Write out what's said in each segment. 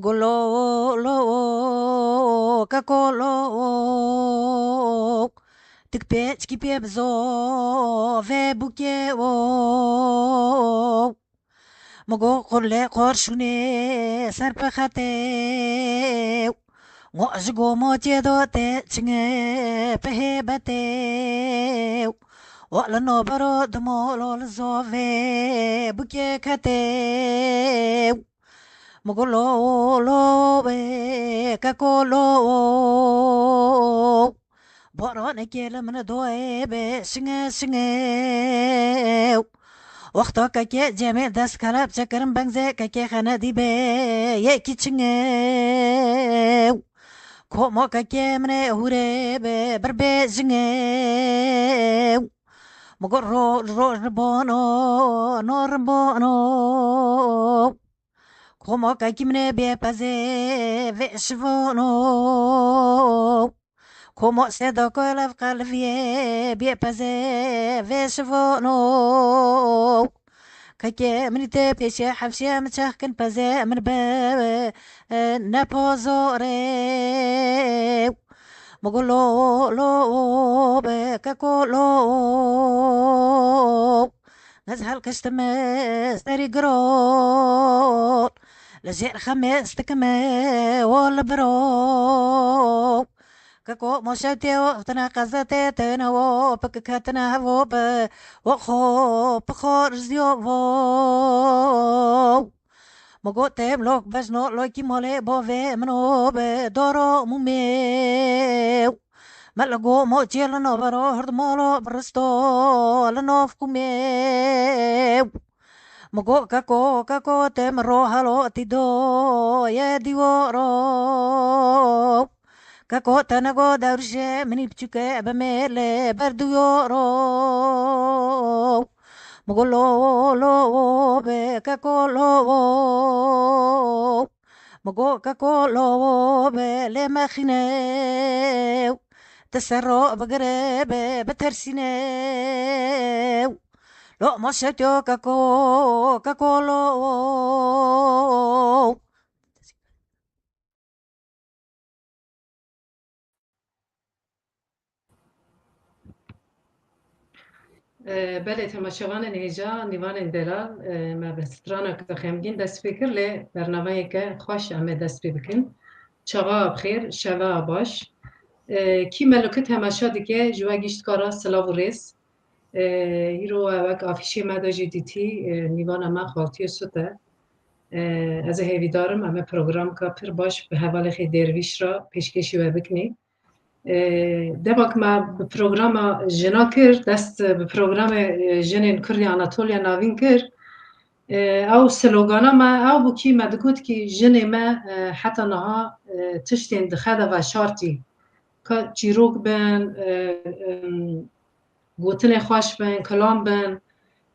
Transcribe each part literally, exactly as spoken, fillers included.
Golo, lo, keko, lo, tik pê, çikî pê bizo, ve bûkê, o. Migo qurlê qorşûnê ser pixetê, ngo ji gomo çê do te çinge pihê betê. Wa li nobero dimo lo li zovê bûkê ketê. Migo lo, lo, wê keko, lo. Boranekê li min doyê be şinge, şinge. Wexta kekê cemê dest kelep çekirin bengzê kekê xene dîbe yekî çinge. Komo kekê min ê hûrê be bir bê jinge. Migo ro, ro, ribono, no ribono. Komo kekî min ê bê pezê vê şivono. Komo sêdo ku lev qeliviyê bê pezê vê şivono. Kekê min tê pêşê hefşê min çex kin pezê min be, e, ne pozorê. Migo lo, lo, be keko, lo. Ez helkiştime serî girot, li jêr xemê stikime wo li biro. Keko moşetê o tine qezetê tine wo pik ketine hevo bi wo xo pixo rizyo vo. Migo tê lok bejno lokî molê bo vê min o bi doro mumê. Me li go mo çê li nobero hird molo biristo li nov kumê. Migo keko, keko te mi ro halo tî do ye dîworo. Keko te nego dewrişê minî biçûke bimê lê ber dûyoro. Migo lo, lo, be keko, lo. Migo keko, lo, be lê mexîne. Ti ser ro bigire be bitersîne. Lo ma şetyo keko, keko, lo. E, belê, temaşevanên hêja, nîvanên delal, e, me bi straneke xemgîn dest pê kir, lê bernameyeke xweş em ê dest pê bikin. Çaxa bi xêr, şeva baş. E, kî me li ku temaşa dike, ji we giştka re silav û rêz. E, îro wek afîşê me de jî dîtî, e, nîvana me Xaltiyê Sut e. E, ez ê hêvîdar im, em ê programka pir baş bi hevalê xê Dêrvîş re pêşkêşî we bikinî. E, dema ku me bi programa jina kir, dest bi programê, e, jinên Kurdî Anatoliya Navîn kir, e, ew slogana me ew bû kî me digot kî jinê me, e, heta niha, e, tiştên di xe de veşartî. Ka çîrok bin, e, em, gotinê xweş bin, kilam bin,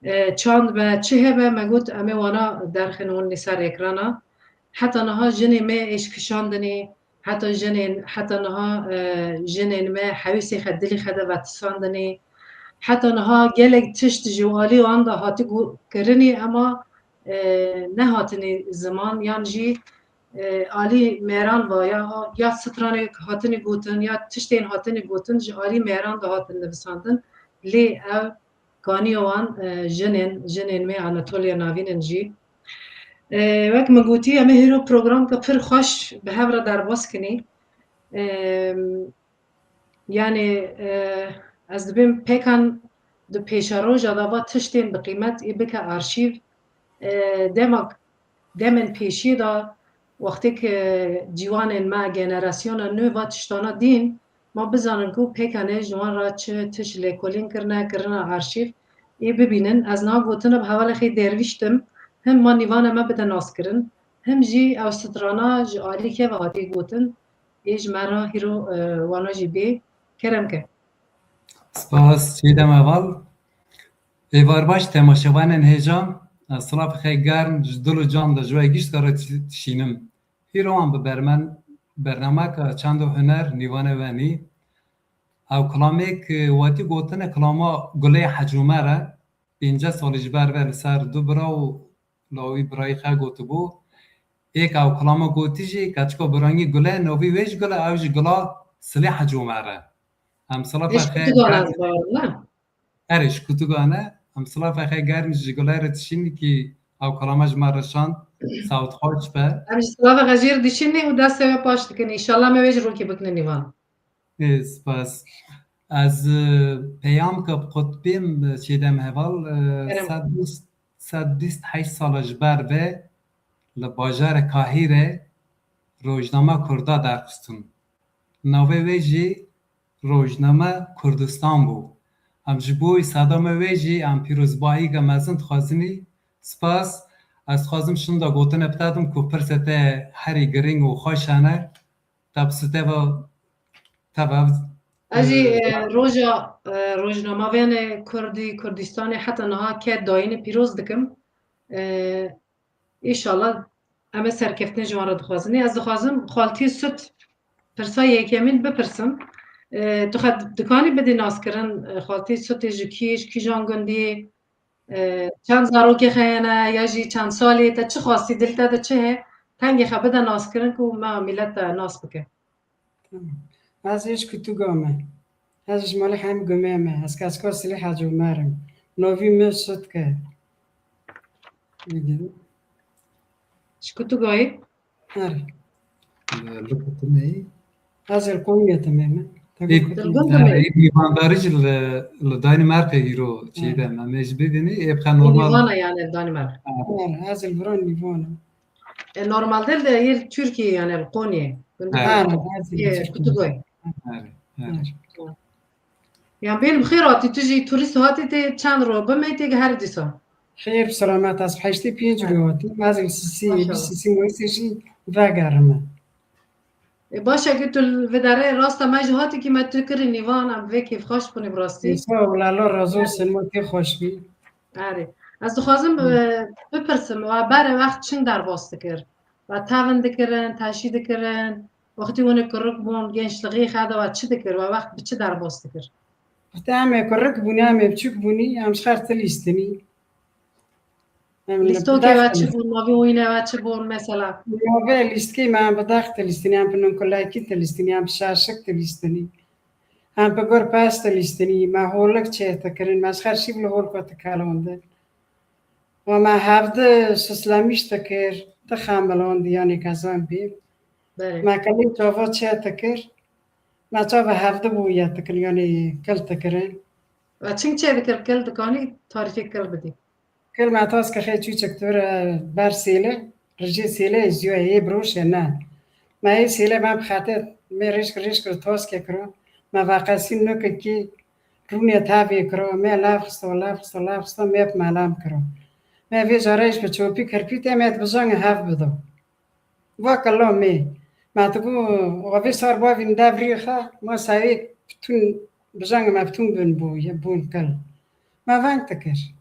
e, çand be, çi hebe, me got, em ê wana derxin hûn li ser ekrana. Heta niha jinê me êş kişandinê, heta jinên, heta niha, e, jinên me hewîsê xwe dilî xwe de vetisandinê. Heta niha gelek tişt ji alî wan de hatî gu-, kirinê, ema, e, nehatinê ziman, yan jî, e, alî mêran va ya, ya stranê hatinî gotin, ya tiştên hatinî gotin, ji alî mêran de hatin nivisandin. Lê ev kaniya wan, e, jinên, jinên me Anatoliya Navîn in jî. E, wek min gotî, em ê hêro programke pir xweş bi hev re derbas kinî. E, yanî, e, ez dibêm pêkan di pêşeroja de va tiştên bi qîmet ê bike arşîv. E, dema, demên pêşiyê de wextê ku ciwanên me, generasyona nû va tiştana dîn, ma bizanin ku pêkanê ji wan re çi tişt lêkolîn kirine, kirine arşîv, ê bibînin. Ez niha gotina bi hevalê xê Dêrvîş tim, him ma nîvana me bide naskirin, him jî ew strana ji alî kê ve hatiye gotin, ê ji me re hîro, e, wana jî bê. Kerem ke. Spas, Çiğdem Heval. Êvar baş temaşevanên hêja, ez silavekê germ ji dil û can de ji we gişt re dişînim. Hîro wan bi bermen bernameka Çand û Huner nîvane wenî. Ew kilamê ku wetî gotine kilama Gulê Hec Omer e. Pêncî salî ji ber ve li ser du bira û lawî birayî xwe gotibû. Êk ew kilama gotî jî keçika birangî gule, navî wê jî gule, ew jî gula Silêh Hecî Omer e. Em silafa Êş xê kutugan ez barim, ne? Erê, ji kutugan e. Em silafa xê germ ji gule re dişînî kî ew kilama ji me re şand. Sawt xweş be. Em ji silafa xê jê re dişînî û destê we paş dikin. Înşallah me wê jî rokê bikine nîvan. Ê, spas. Ez, e, peyam ke bi qutbêm, e, çêdem heval, e, Kerem. sed bîst, sed bîst heşt sala ji ber ve li bajarê Kahîre rojnama Kurda derxistin. Navê wê jî Rojnama Kurdistan bû. Em ji bo wî sedama wê jî em pîrozbahîke mezin dixwazinî. Spas. Ez dixwazim şinda gotinê bitedim ku pirsê te herî girîng û xweş hene. Te bi siteva te ve Ez jî, e, e, roja, e, rojnamavênê Kurdî, Kurdistanê heta niha ket dayînê pîroz dikim. E, Înşallah em ê serkeftinê ji wan re dixwazin. Ez dixwazim xaltî Sut pirsa yekemîn bipirsim. E, tu xwe dikanî bidî naskirin, e, xaltî Sutê ji kî, ji kîjan gundî, e, çend zarokê xwe hene, ya jî çend salê te, çi xwastî dil te de çi heye, tengê xwe bide naskirin ku me milet te nas bike. Tamam. Ez ê ji Kutuga me. Ez ji malê Hemî Gumê me. Ez keska Silêh Hecî Omer im. Novî min Sutk e. Ji Kutugayê? Erê. Li Kutumeyê? Ez li Konyê teme me. Ê, Te gund Erê, dimê. Ê, mîvandarî jî li, li Danimarka îro çêde me. Em ê jî bibînî, ê, bi xwe normal. Nîvana yani Danimarka. Erê, ez li vira nîvana. E, normalde de yê Türkiye yani li Konyê. Gund Ha. Kutugayê. Ha, ez Ê, Türkiye. Kutugayê. Erê, erê. Yan bên bi xêr hatî, tu jî turîst hatî tê çend ro bimê tê her dîsa. Xêr, selamet, ez heştê pênc Ha. ro hatî. Ez li Sisî, Maşallah. Sisî Moîsê jî vegerime. E, baş e ku tu li vê derê rasta me jî hatî kî me tu kirî nîvan, em vê kêfxweş bûnê bi rastî. Sağ ol, Allah razı olsun, ma tê xweş bî. Erê. Ez dixwazim, e, bipirsim, we berê wext çin derbas dikir? We tevin dikirin, teşî dikirin, wextî hûn ê kurik bûn, gençlixê xwe de we çi dikir? We wext bi çi derbas dikir? Wextê em ê kurik bûnî, em ê biçûk bûnî, em ji xer tilîstinî. Em li Lîstokê we bidex çi bûn, navê wîne we çi bûn mesela? Navê lîstikê me em bi dex tilîstinî, em bi ninkulekî tilîstinî, em bi şaşik tilîstinî. Em bi gur pez tilîstinî, me holik çêdikirin, me ji xer şîv li holka dikelandin. Û me hevdi sislemîş dikir, dixemilandî, yanî kezan bî. Belê. Me kilê çava çêdikir, me çava hevdi bûye dikir, yanî kil dikirin. Ve çing çêdikir kil, dikanî tarîfê kil bidî? Kil me tas kixê çûçik tu re ber sêle, rijê sêle ziyayê biroşe ne. Me yê sêle me bixete, me rêşk rêşk re tas ke kiro, me veqesî nokekî rûnê tevê kiro, me lav xisto, lav xisto, lav xisto, me bi melam kiro. Me vê careyş bi çopî kirpî tê me di bijangê hev bido. Va kilo me. Me digo, avê sar bavîn devrî xe, ma sewê bitûn, bijangê me bitûn bin bû, bûn kil. Me veng dikir.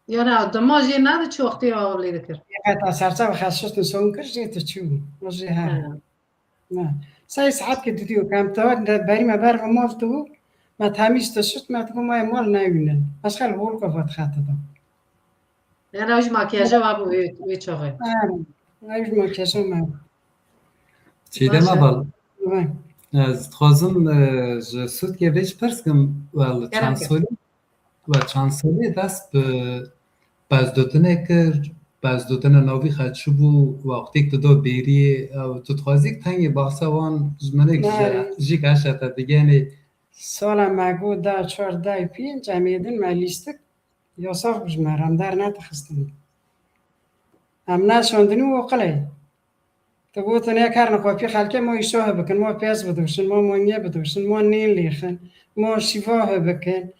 Yana dema jê nediçû wextê av lê dikir. Qeta serçe ve xeşiştin son kir, jê diçû. O jê her. Ha. Ne. Sey saet ke didî û kem te de berî me ber ve mal tu, me temîz tu şit, me digo, me mal newîne. Ez xel hol ko vat xete da. Yani ew ji makyaja wa bû wê, wê çaxê. Ha, ew ji makyaja me. Çiğdem Baş e. Abal, Vay. Ez dixwazim, e, ji Sûdkê vê jî pirs kim, wel, Kerem çend ke. Solî, wel, çend solî dest bi bezdotinê kir, bezdotina navî xwe çi bû, wextêk tu do bêriyê, ew, tu dixwazî tengê bahsa wan ji minik ji, Vay. Jî geşe te digenê. Sala me got da çar, da pênc, em ê din me lîstik, yasax bi ji me re, em dernedixistin. Em neşandin û oqilê. Digotin, ê kerine kopî xelkê, ma îşohe bikin, ma pez bidoşin, ma monyê bidoşin, ma nîn lêxin, ma şîvahe bikin,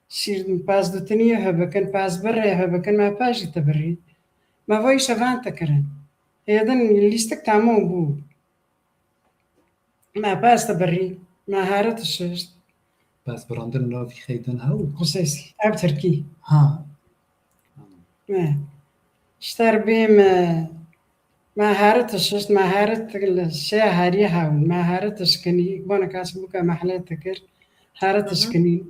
şîr pez dutiniyê he bikin, pez birê he bikin, me pez jî tibirî. Me va îşe van te kirin. Êdin lîstik tamam bû. Me pez tibirî, me here tişişt. Pez birandin navî xeydin hew? Qusêsî, ev tirkî. Ha. Me. Ji ter bê me, me herit tişt, me herit şê herî hewn, me herit tişkinî, bona kes bûke mehle dikir, herit Hı hı. tişkinî.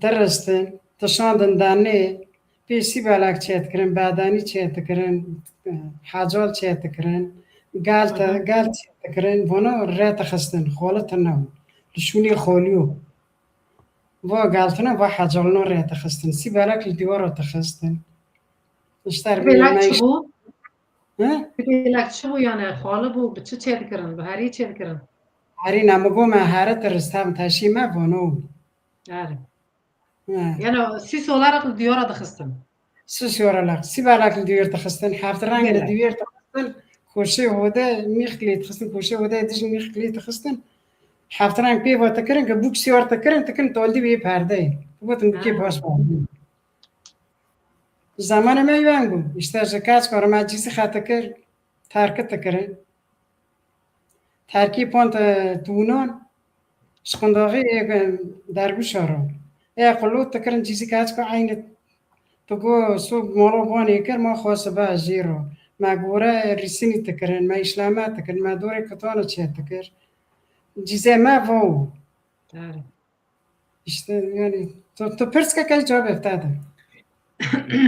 Tiristin, tişandin danê, Pêşî belak çêdikirin, bedanî çêdikirin, hecol çêdikirin, gal te, gal çêdikirin, vono rê dixistin, xoli tune bû. Li şûnê xolî yo. Vo gal tune, vo hecolino rê dixistin. Sî belak li dîwaro dixistin. Îşte Belak çi bû? Hi? Belak çi bû yani? Xoli bû, bi çi çêdikirin? Bi herî çêdikirin? Herî ne, min got me here tiris, hem teşî me vono. Erê. He. Yani sîs olarak li diyara dixistin. Sîs olarak, sî belak li diyar dixistin. Heft reng li diyar dixistin. Koşê hode mîx lê dixistin. Koşê hode dij mîx lê dixistin. Heft reng pê ve dikirin ki bûk siyar dikirin, dikirin tolî wê perdeyê. Gotin bûkê baş perdeyê. Zamanê me weng bû. Îşte ji kaç kar me cîsî xete kir, terki dikirin. Terkî pont, e, tûnan, ji qundaxî, e, dergûşa re. E, qulût dikirin cîzî kaç ku eynî tu go sû molo bonê kir, ma xwe sibe jî re. Me gore rîsînî dikirin, me îşlame dikirin, me dorê kitona çê dikir. Cîzê me vo. Erê. İşte yani tu, tu pirs ke key cevabê te de.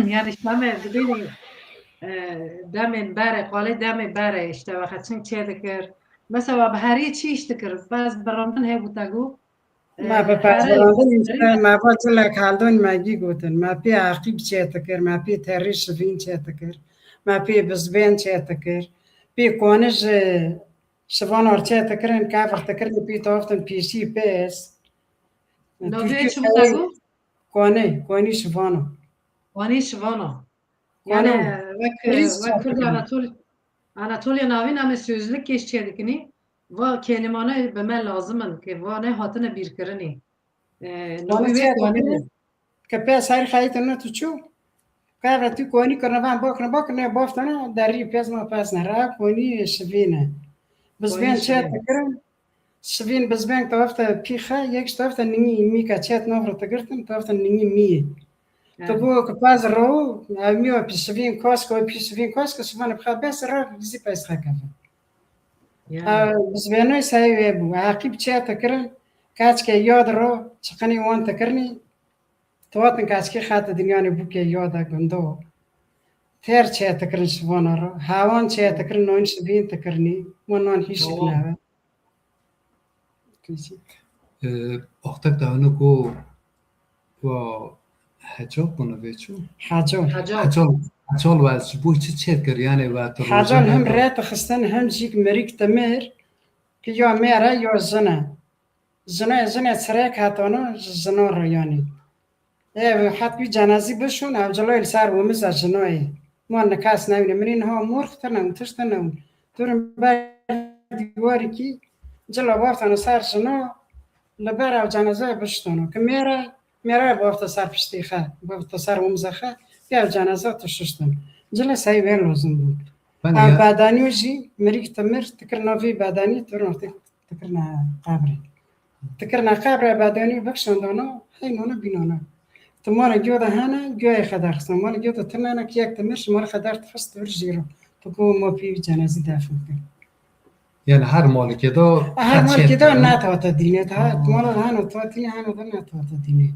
Yani işte me dibênî, e, demên berê, qalê demê berê işte wexe çing çê dikir. Mesela bi herî çi iş dikir? Pez birandin hebû te got. Me bi pez birandin işte me va cilek haldon me gî gotin. Me pê aqîb çê dikir, me pê terî şivîn çê dikir, me pê bizbên çê dikir. Pê konij, e, Şivan orçe dikirin, kevir dikirin, pî toftin pîşî pês. Navê çi bû te got? Konê, konî şivano. Konî şivano. Yani wek, wek Kurd Anatol-, Anatoliya Navîn em ê sözlük kêş çê dikinî. Va kelimane bi me lazim in, ke va ne hatine bîrkirinî. E, Konî navê wê çê konî dikirin. Ke pê ser xeytine tu çû, qevre tu konî kirine van bokne bokne boftane derî pez ma pez ne ra konî şivîne. Bizbên çê dikirin. Şivîn bizbên tofte pîxe, yek ji tofte ningî mîka çet nov re tigirtin, tofte ningî mî. Tu bû ki pez ro, ev mî o pî şivîn koske, o pî şivîn koske, şivane bixwe bes re zî pez xekeve. Bizbênoy sey wê bû. Aqîb çê dikirin, kaçke yod ro, çiqinî wan dikirinî, Totin kaçkî xate dinyanê bûkê yoda gundo. Ter çê tikirin şivana re. Hawan çê tikirin non şivîn tikirinî. Mo non hîşik neve. Oxtek da hunu ku wa hecol bunu veçu. Hecol. Hecol. Hecol wa ji bu çi çê kir yani wa tu Hecol hem re tixistin hem jîk mirik temir ki ya mêre ya jine. Jine, jine çirek hatano, ji jino re yanî. Ev het wî cenazî bişûn, ev cilo li ser wimiza jinoyê. Ma nikas newîne. Minî niha mor xitine û tiştine û durin ber dîwarîkî cilo baftane ser jino, li ber ev cenazeyê biştano. Ki mêre, mêre bafte ser piştî xe, bafte ser wimiza xe, ev cenaze tu şiştin. Cilo sey wê lozim bû. Ev bedanî jî mirîk timir, tikir navî bedanî, tu rûn Tikirine qebrê. Tikirine qebrê bedenî bikşandana, hey nana bînana. Ti mala giyo de hene, giyoyê xedar xistin. Mala giyo de tinene ki yek timir, ji mala xedar dixist vir jî re. Tu ku ma pî cenazî defin kir. Yani her malikê de Her malikê de nat hate dîne, ha, ti mala de hene tu hatîne, hene de nat hate dîne.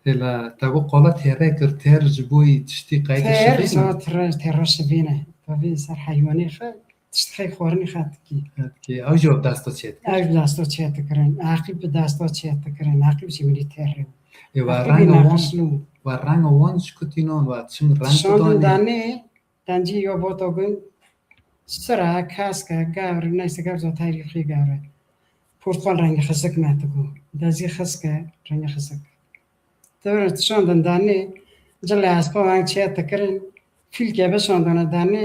Hêla te got qala têre kir, têr ji bo tiştî qeyde Têr, şivîn e? Zat re têra şivîn e. Tavî ser heywanê xwe tişt xey xwarinê xwe dikî. Dikî. Ew jî bi desta çê dikirin? Ew bi desta çê dikirin. Aqîb bi desta çê dikirin. Aqîb jî minî têr e. Ê, we Aqîbî renga wan, nexişlû. We renga wan ji ku tînan we çim reng Şandin didanê? Danê, Dencî yo boto gun, sira, kaske, gavr, neyse gavr zo tarîxî gavr. Portqal rengî xizikme tu gu. Dezî xizike, rengî xizik. Tevre tişandin danê, cilê espa weng çiye tikirin, fîlke bişandana danê,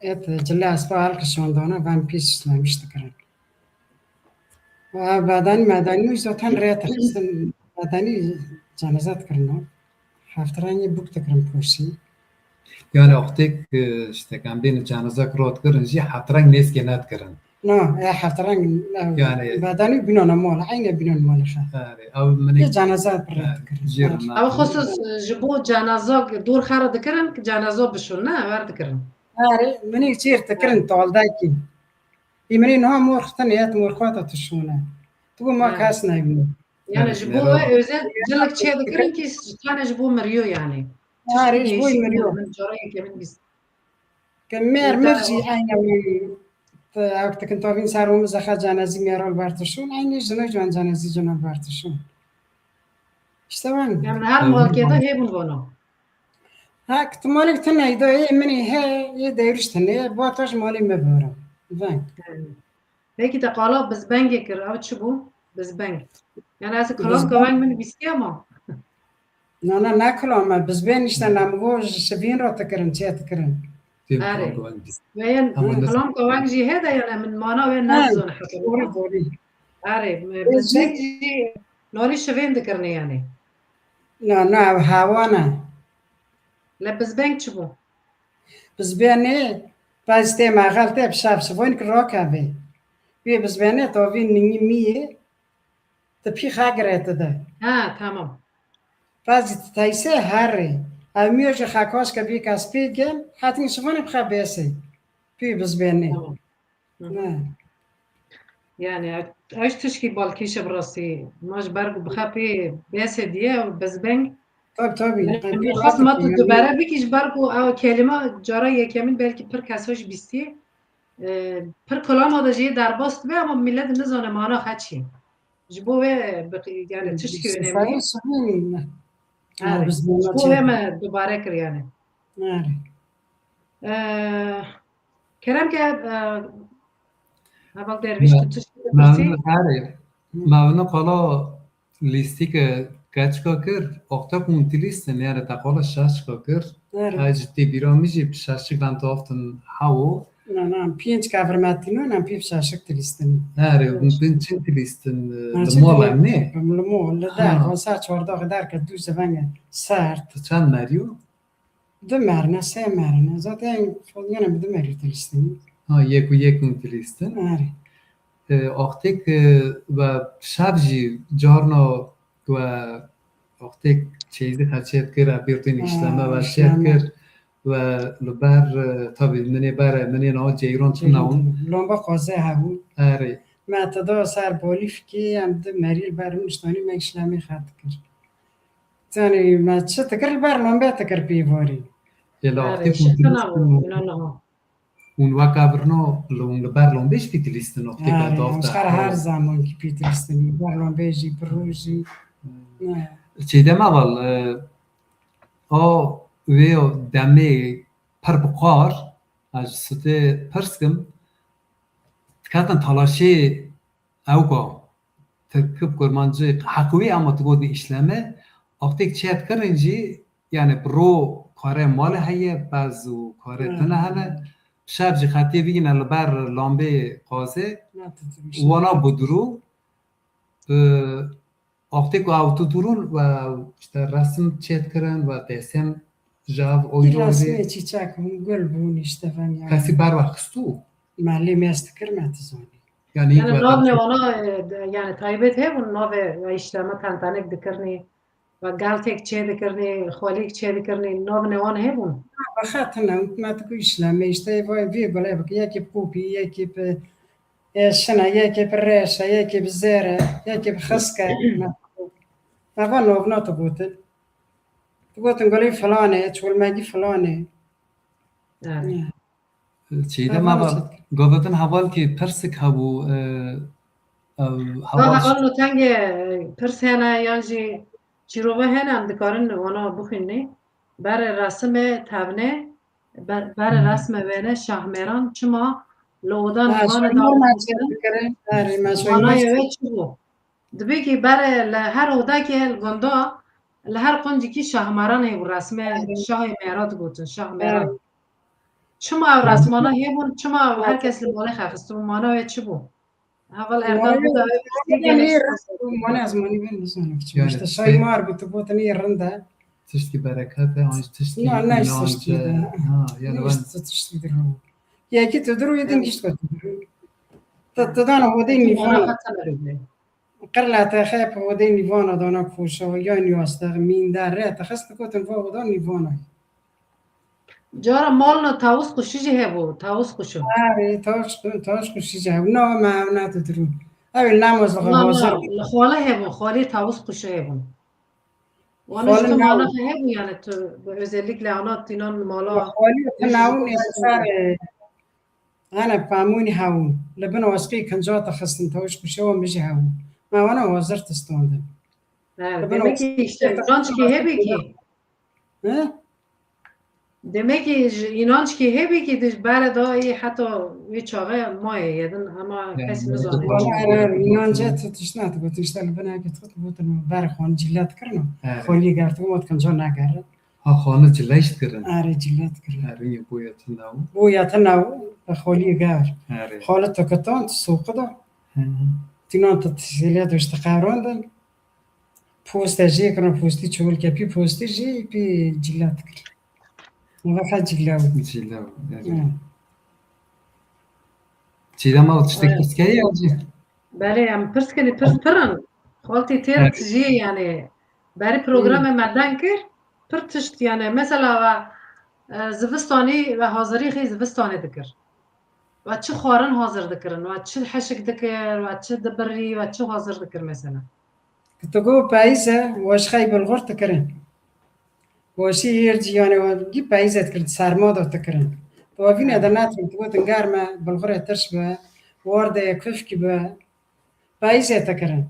et cilê espa hal kişandana, van pîs işlemiş tikirin. Û ev bedanî medanî wî zaten rê tirkisin, bedanî cenaze dikirina. Heft rengî bûk dikirin poşî. Yani wextêk, e, işte, em bêne cenazek ro dikirin jî heft reng nêzkê nedikirin. Na, e, heft reng, e, Yani bedanî bînana mal, eyne bînan malê xe. Yani, ew minik Yê cenaze pir rê dikirin. Jêr na. Ew xosûs, e, ji bo cenaza dor xera dikirin ki cenaza bişûn, ne, wer dikirin. Erê, minik jêr dikirin taldekî. Îmrî niha mor xitine, yet mor xwe de tişûne. Tu ma kes nebîne. Yani ji bo we özel cilik çê dikirin ki tane ji bo miriyo yani. Tiştî Arê, ji bo dêşî miriyo. Min cara yekê min bîst. Ke mêr, Êta mir jî o. Eyne wî, te ew dikin tavîn ser û min zexe cenezî mêra li ber tişûn, eynî jino jwan cenezî jino li ber tişûn. İşte wan. Em her malkê de hêbûn vana. Ha, ki tu malek tune, îda ê min ê he, ê dewriş tune, ba ta ji malê me bibira. Veng. Peki te qala bizbengê kir, ev çi bû? Bizbeng. Yani ez kilamka weng min bîstiye ma? Na, na, ne kilame. Bizbên işte, ne, min got ji şivîn re dikirin, çê dikirin. Erê. Ve yên kilamka weng jî hê de, yani min mana wê ne dizon heta. Doğru, doğru. Erê, bizbeng jî norî şivên dikirin yani. Na, na, ev hewa ne. Le bizbeng çi bû? Bizbenê, pez tê mexel tê bi şev şivoyn ki rakevê. Wê bizbenê tavî ningî miyê, ti pî xagirê ti de. Ha, tamam. Pez teyse herê. Ev miyo ji xekaş ke vî kes pê gem, hetin şivanê bi xe bêsê. Pî bizbenê. Tamam. Hı. Ne. Yani, eş tişkî balkêş e bi rastî. Ma ji ber ku bixe pê bêsê diye, bizbeng. Tabii, tabii. Yani, tabii, min xwest ma tu dubare bikî ji ber ku ew kelîma cara yekemîn belkî pir kesa jî bîstiye. E, pir kilama de jî derbas dibe ama millet nizane mana xwe çi ye. Ji bo wê bi-, yani tişkî önemli. Erê. Ji bo wê me dubare kir yani. Erê. E, Kerem ke, e, heval Dervîş, tu tişt bipirsî? Mevin, erê. Mevin qala lîstîke keçika kir, oxtek hûn tilîstin, yani te qala şaşka kir. Erê. Ay ji tê bîra min jî şaşik ben taftin hawo. Na, na, pênc kavirmetîno, na, pênc şaşik tilîstin. Erê, hûn pênc çin tilîstin, e, li mal em ne? Li mal, li der, ha, ser çardaxê derke dû zivenge sert. Tu çend meriyo? Du merine, sê merine. Zaten yine bi du merî tilîstin. Ha, yek û yek hûn tilîstin. Erê. E, axtêk, e, ve şev jî carna ve axtêk çeyizî xerçiyet kir, e, bîrtîn, ha, îşleme ve çiyet kir. Ve li ber, e, tabii minê ber, minê nava ceyran tune bûn. Lomba xwaze hebû. Erê. Me te da ser bolîfkî, em du merî li ber min niştanî me îşlemê xet kir. Yani me çi dikir li ber lombe dikir pêvarî. Lê li axtê hûn tilîstin û hûn weka birno li hûn li ber lombê jî pî tilîstin axtê. Her zamankî pî tilîstin, li ber lombê jî, bi rû jî. Çêdem heval, e, a wê demê pir bi qar, ez ji sitê pirs kim, diketin talaşê ewka. Tirkî bi kurmancî heq wê, ama tu gotin îşleme, axtêk çet kirin jî, yani bi ro karê malê heye, pez û karê tune hene. Şev jî xetê bigîne li ber lambê qazê, wana bi dûrû, e, axtêk ku ew tu dûrûn ve işte resim çet kirin ve desen ji ev oy resmê çîçek bûn, gul bûn, işte, veng yani. Kesî ber we xistû? Me lê mez dikir, me dizanî. Yani, yani navê wana, e, de, yani taybet hebûn, navê, e, îşleme tentenek dikirnî, ve geltek çê dikirnî, xwelîk çê dikirnî, navê wan hebûn? Bi xetine, me diku îşleme, işte, vê, vê gule bike, yekê bi kopî, yekê bi, e, şine, yekê bi reşe, yekê bi zêre, yekê bi xiske. Me va novna tu gotin. Tu gotin gulê filanê, çolmegî filanê. Evet. Çêdem, heval, gava din hevalkî pirsik hebû, e, ew, heval, heval notengê, e, pirs hene yan jî çîrove hene, em dikarin wana bixwînî. Berê resimê tevnê, ber-, berê resmê wêne şahmêran çima li oda nîvanê da? Manayê wê çi bû? Dibê ki berê li her odakê li gunda, li her quncikî şahmeran hebû, resmê şahê mêra digotin, şahmeran. Çima ew resmana hebûn, çima ew her kes li malê xwe xistibû, mana wê çi bû? Heval Erdal bû da, mana ez manî ben nizanim çi. Yani, işte, şahmar bû, tu gotin, ê rind e. Tiştkî bereket e, an tiştkî, na, ne, inanc tiştkî e. Ha, yani ben tiştkî dir. Yekî tu dir û yê din gişt ku tu dir. Tu, tu dana hodê nîvan. Qirlete xep hodê nîvana dana koşa, yan yastix, mînder, re, te xist gotin va oda nîvana. Cara malna tawus quşu jî hebû, tawus quşu. Erê, tawus, tawus quşu jî hebû. Na, me ew ne tu dirû. Ew namaz li xwe hazir. Li xwale hebû, xwalê tawus quşu hebû. Wana ji tu mala hebû yani tu özellikle ana tînan mala. Xalî tinawin êsar, e, ana pamûnî hewûn. Li bin oskî kinca dixistin tewş kuşewa min jî hewûn. Ma wana hazir tistandin. Ha, demek ki işte inançkî hebî ki. He? Demek ki ji inançkî hebî ki di bere da ê heta wê çaxê mayê yedin ama kes nizane. Wana inanca tu tişt ne, tu gotin işte li bin eke tu gotin ber xwan cîlet kirno. Xolî gertin got kinca negerin. Ha, xanî cileyş dikirin. Erê, cileyş dikirin. Erê, ya boya tinaw. Boya tinaw, bi xolî gar. Erê. Xali tu kitan, tu soqi da. Hı hı. Tinan tu tiştê lê duşti qevrandin. Poste jê kirin, postî çolke, pî postî jî, pî cileyş dikirin. Ve ha cileyş. Cileyş, erê. Hı. Çiğdem abi, tiştek pirs keye ya cî? Belê, em pirs kenî, pirs pirin. Xaltî têr jî yani. Berî programê me deng kir, pir tişt yani. Mesela we, e, zivistanî we hazirî xê zivistanê dikir. We çi xwarin hazir dikirin, we çi heşik dikir, we çi dibirî, we çi hazir dikir mesela. Ki tu got peyîz e, we ji xey bilxur dikirin. We jî hêr cî yani we gî peyîz e dikirin, serma da dikirin. Tu we vîne de netin, tu gotin germ e, bilxurê tirş be, wardeyê kufkî be, peyîz e dikirin.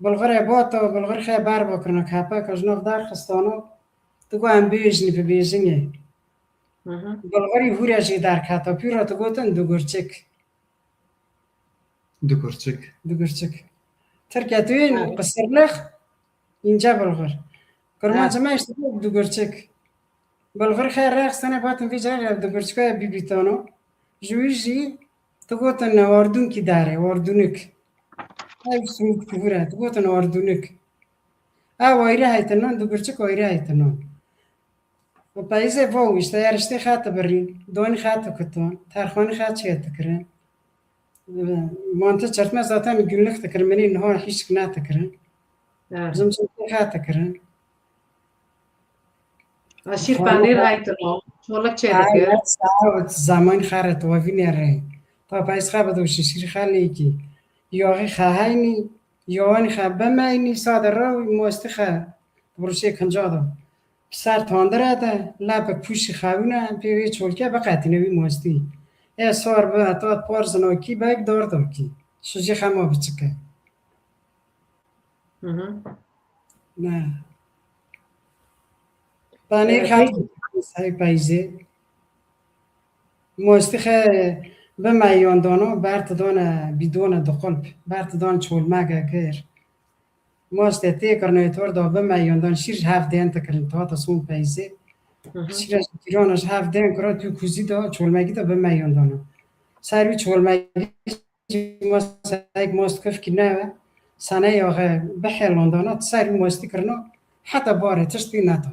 Bilxurê bato, bilxur xê ber bikirine, kepek ji nav derxistano, tu got em bêjinî, bibêjinê. Hı hı. Bilxurî hûre jî derketa, pîra tu gotin dugurçik. Dugurçik. Dugurçik. Tirke tu yên qisirlix, înce bilxur. Kurmanc me işte dugurçik. Bilxur xê rexsene batin vî carê ev dugurçika bibîtano. Ji wî jî tu gotin ordûnkî dare, ordûnik. Ev sûk tu hûre, tu gotin ordûnik. Ew wayre heytinan, dugurçik wayre heytinan. Û peyizê vo işte, eriştê xet birî, donî xet kiton, terxwanî xet çê dikirin. Mantê çertme zaten günlük dikirin, minî niha hîç ne dikirin. Evet. Cimcimtê xet dikirin. Aşîr panîr heytino, çolik çê dikir. Saet zaman xeret wevînê re. Ta peyz xe bido şişîr xelêkî. Yoxî xe heynî, yowanî xe bimeynî, sade rew mostî xe. Biruşê kinca da. Ser tandire de, lepek pûşî xewine, pê wê çolke biqetîne wî mostî. Ê sor bi, heta par zinokî, bek dor dokî. Şujî xema biçike. Hı hı. Ne. Panêr xelkî hey peyzê. Mostî xe bi meyon dono, bert done bidone di qulp, bert don çolmege kir. Moste tê kirnê tor da bi meyon don şîr hev den te kirin, ta ta son peyzê. Hı hı. Şîra ji kîrona ji hev den kiro tu kuzî da, çolmegî da bi meyon dono. Ser wî çolmegî Mostek, most kufkî ne, sene ya xe bihelondana, ser mostî kirino, heta barê tişt pê nedat.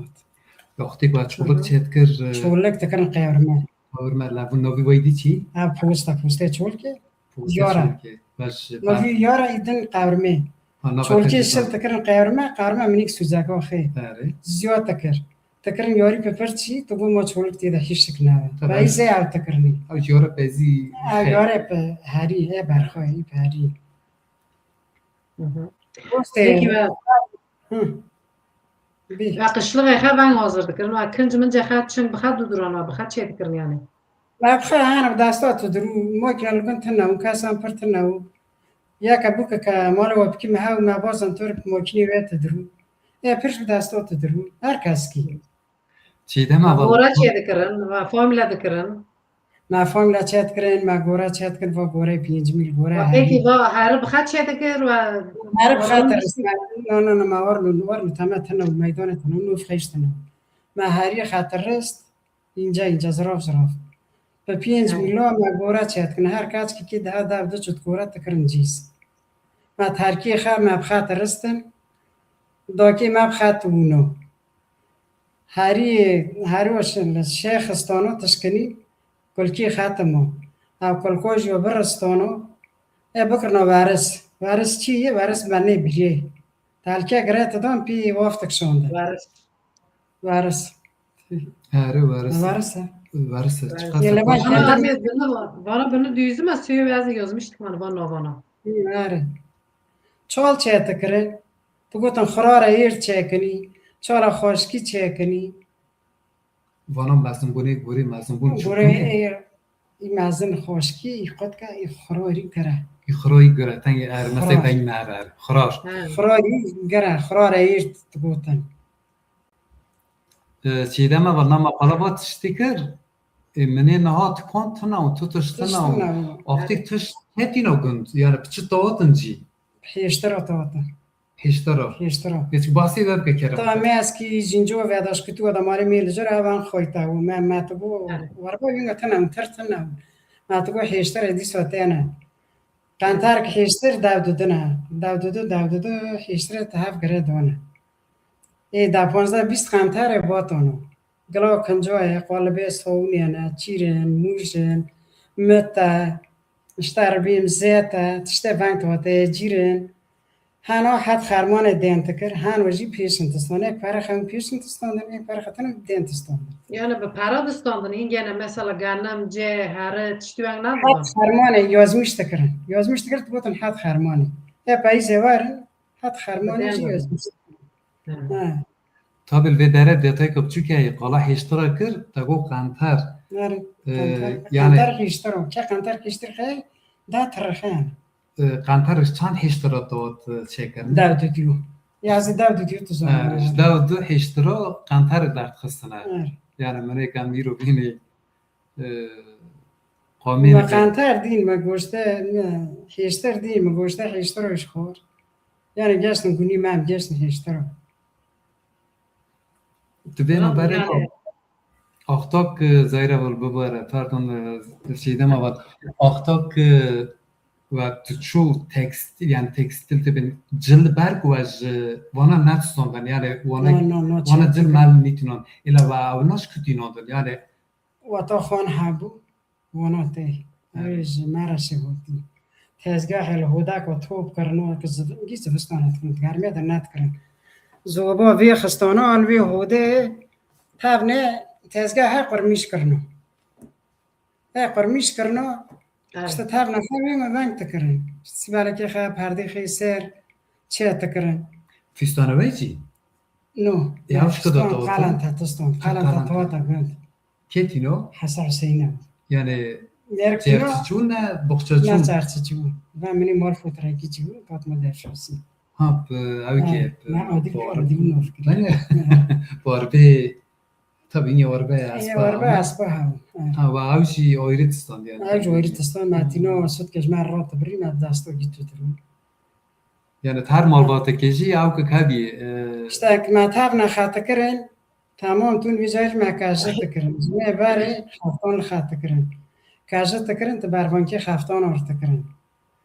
Wextê ku çolik çêdikir, e, çolik dikirin qewrme. Qewrme, levû novî weydî çî? Ha, posta, postê çolkê. Posta yara. Çolkê. Baş, novî yara îdin qewrme. Ha, nava çolkê şil dikirin qewrme, qewrme minik sûzeka xê. Erê. Ziya dikir. Tekirin yarî pe pir çî, tu goma çolik tê de hîşik nebe. Tabii. Peyzê ew tekirinî. Ew jara pezî. Ew jara pe herî, e berxwe, î pe herî. Hı hı. Peki ve, hı. Bî. Ve qişlixê xe veng hazir dikirin. Ve kinc mince xe çing bi xe duduran ve bi xe çê dikirin yani. Ve bi xe hene bi desta tu dirû. Makine li bin tine û kesan pir tine û. Yeke bûke ke mala we bikî me hew me bazan tu bi makînê wê tu dirû. Ê pir ji desta tu dirû. Her kes kî. Çiğdem abi. Gora çê dikirin, ve formula dikirin. Me formula çê dikirin, me gora çê dikirin, va gorê pêncî mîl gora. Peki va heri bi xet çê dikir ve heri bi xet rist. No, no, no, me war lu, war lu, teme tine û meydane tine û nûf xeştine. Me heri xet rist, ince ince, ziraf ziraf. Bi pênc mîla me gora çê dikin. Her kaçkî kî daha dev du çut gora dikirin cîs. Me terkê xe me bi xet ristin. Dakê me bi xet wûno. Herî, herî weş li şêxistano tişkinî kulkî xetimo. Ew kulko jî biristano. E bikirno weris. Weris çi ye? Weris benê birê. Telke girê tu dan pî waftik şonde. Weris. Weris. Erê, weris. Weris e. Weris e. Weris. Çiqas. Vana bini, vana bini duyuzim ez suyê ez yazmıştık bana, vana, vana. Erê. Çal çê dikirin. Tu gotin xirare êr çêkinî. Çala xweşkî çêkinî. Vana mezinbûnê gorî mezinbûn çi Gorê ê, ê mezin xweşkî, ê qutka, ê xirorî gere. Î xirayî gere tengê er mesê Xirar. Veng me er. Xirar. Xirorî gere, xirare êr digotin. Çêdeme va nama qala va tiştî kir. Ê, minê niha tu kon tuna û tu tiştina û axtî tişt ketîna gund. Yani piçi tawatin cî. Hêştira tawatin. Hêştira. Hêştira. Ê, tu basê ve bike kerem. Ta me eskî jinco vedaş kutu da marê mê li jir evan xoyta û me, me tu bo, warba yunga tena û tir tena. Me tu bo hêştira dîsa tene. Qentar ki hêştir dev dudine. Dev dudu, dev dudu, hêştira te hev gire done. Ê, da ponzda bîst qentarê batano. Gila kincayê, qalibê sawunê ne, çîrin, mûjin, mit e, işte ribîm zêt e, tiştê veng tewateyê cîrin. Heno het xermanê dên dikir, heno jî pêşin tistan. Ê pere xem pêşin tistandin, ê pere xetin dên tistandin. Yani bi pere distandin, hingene mesela ganem, cê, here, tiştî weng nadibin. Het xermanê yazmîş dikirin. Yazmîş dikir, digotin het xermanê. Ê peyîzê werin, het xermanê jî yazmîş dikirin. Ha. Tabil vê dere detayka biçûk heye, qala hêştira kir, te got qenter. Nere, Ee, qenter, yani qenter hêştira. Ke qenter hêştir xe, da tirixen. Ee, qenter çand hêştira te got, e, çêkirin? Dev du diyo. Ya zî dev du diyo tu zanî. Ee, ji dev du hêştira qenter derdixistine. Nere. Yani minê kam îro bînî, e, qamî Me qenter dîn, me goşte, me hêştir dîn, me goşte hêştir û ji xor. Yani geçtin gunî me em geçtin hêştir. Tu vê naberê axtak, e, Zahîra wil bibare, pardon, e, Şêdema vat. Axtak, e, we tu çû tekstil, yani tekstil tu bin cil berg we ji wana netistandin, yani wana, no, no, no, wana cil mel nîtinan. Ila we ew naş kutînandin, yani Wata xwan hebû, wana tê. Ew ê ji me re şêxotî. Tezgahê li hodako top kirino, ki zivingî zivistan dikin, germê de nedikirin. Zoba vê xistana an vê hodê tevne tezgahê qurmîş kirino. He qurmîş kirino, işte tevne xwe vê me veng dikirin. Sîbalekê xwe, perdê xwe ser çê dikirin. Fîstana we jî? No. Ê, ew şikida tawata? Qalan te tistan, qalan te tawata gund. Kê tîno? Hesa Huseyne. Yani çerçiçû ne boxçaçû? Ne çerçiçû. Ben minî mal fotoğrafçı çû, katma derşasî. Ha, ew ki. Ne adî adî navkir. Warbê, tabii yine warbê aspa. Warbê aspa ha. Ha, ve ew jî ayrı tistan yani. Ew jî ayrı tistan, me tîno sut kej me rat birî me dasta gî tu. Yani her malbateke jî ew ki hebî. İşte me tevne xatikirin. Tamam, tu vî carî me kajit dikirin. Ji me berê xeftan li xet dikirin. Kajit dikirin, tu bervankê xeftan ort dikirin.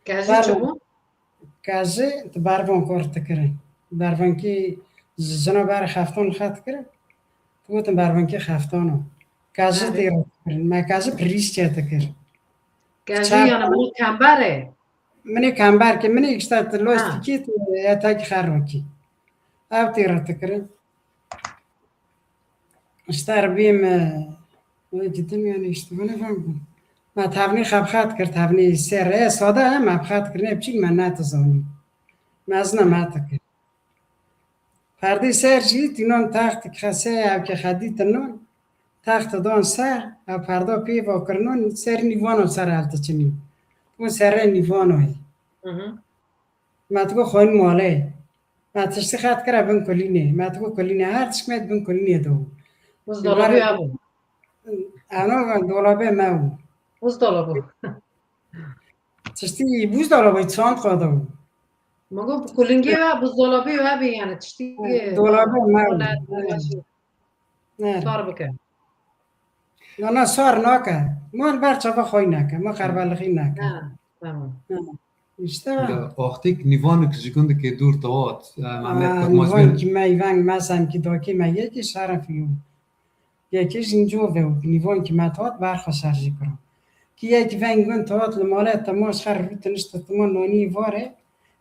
Kajit çi bû? Kajit tu bervank ort dikirin. Bervankî ji jina berê xeftan li xet dikirin. Tu gotin bervankê xeftan o. Kajit tê ort dikirin. Me kajit pirîş çê dikir. Kajit yani min kember e. Minê kember ke, minê işte tu loş dikî, tu etek xerrokî. Ev tê ort dikirin. Ji te re bêm, e, wê didim, yani, işte, bana ben bu. Me tevnî xebxet kir, tevnî ser, e, sade, e, me xebxet kir, ne biçîk me ne dizanî. Mezina me dikir. Perdê ser jî, tînon taxt xese, ev ke xedî tinon, taxt don ser, ev perda pê va kirinon, ser nîvano ser el diçinî. Bu serre nîvano ye. Hı hı. Me digo xwîn malê. Me tiştî xet kira bin kulînê. Me digo kulînê. Her tişt me bin kulînê de bû. Buzdolabê hebû. Ano dolabê me bû. Buzdolabê. Tiştî buzdolabê çand qada bû. Me got kulîngê ve buzdolabê hebî yani tiştî. Dolabê me bû. Sar bike. Na, na, sar nake. Ma li ber çava xwe nake. Ma qerbalixî nake. Ha, tamam. Ha. İşte. Axtik nîvanik ji gundikê dûr tewat. Nîvankî me, veng me semkî dakî me yekî şerefî û yekî jincove û nîvankî me tewat berxwe şerjî kiro. Ki yekî veng gund tewat li malê te ma ji xer rû tinişte tima nonî vare.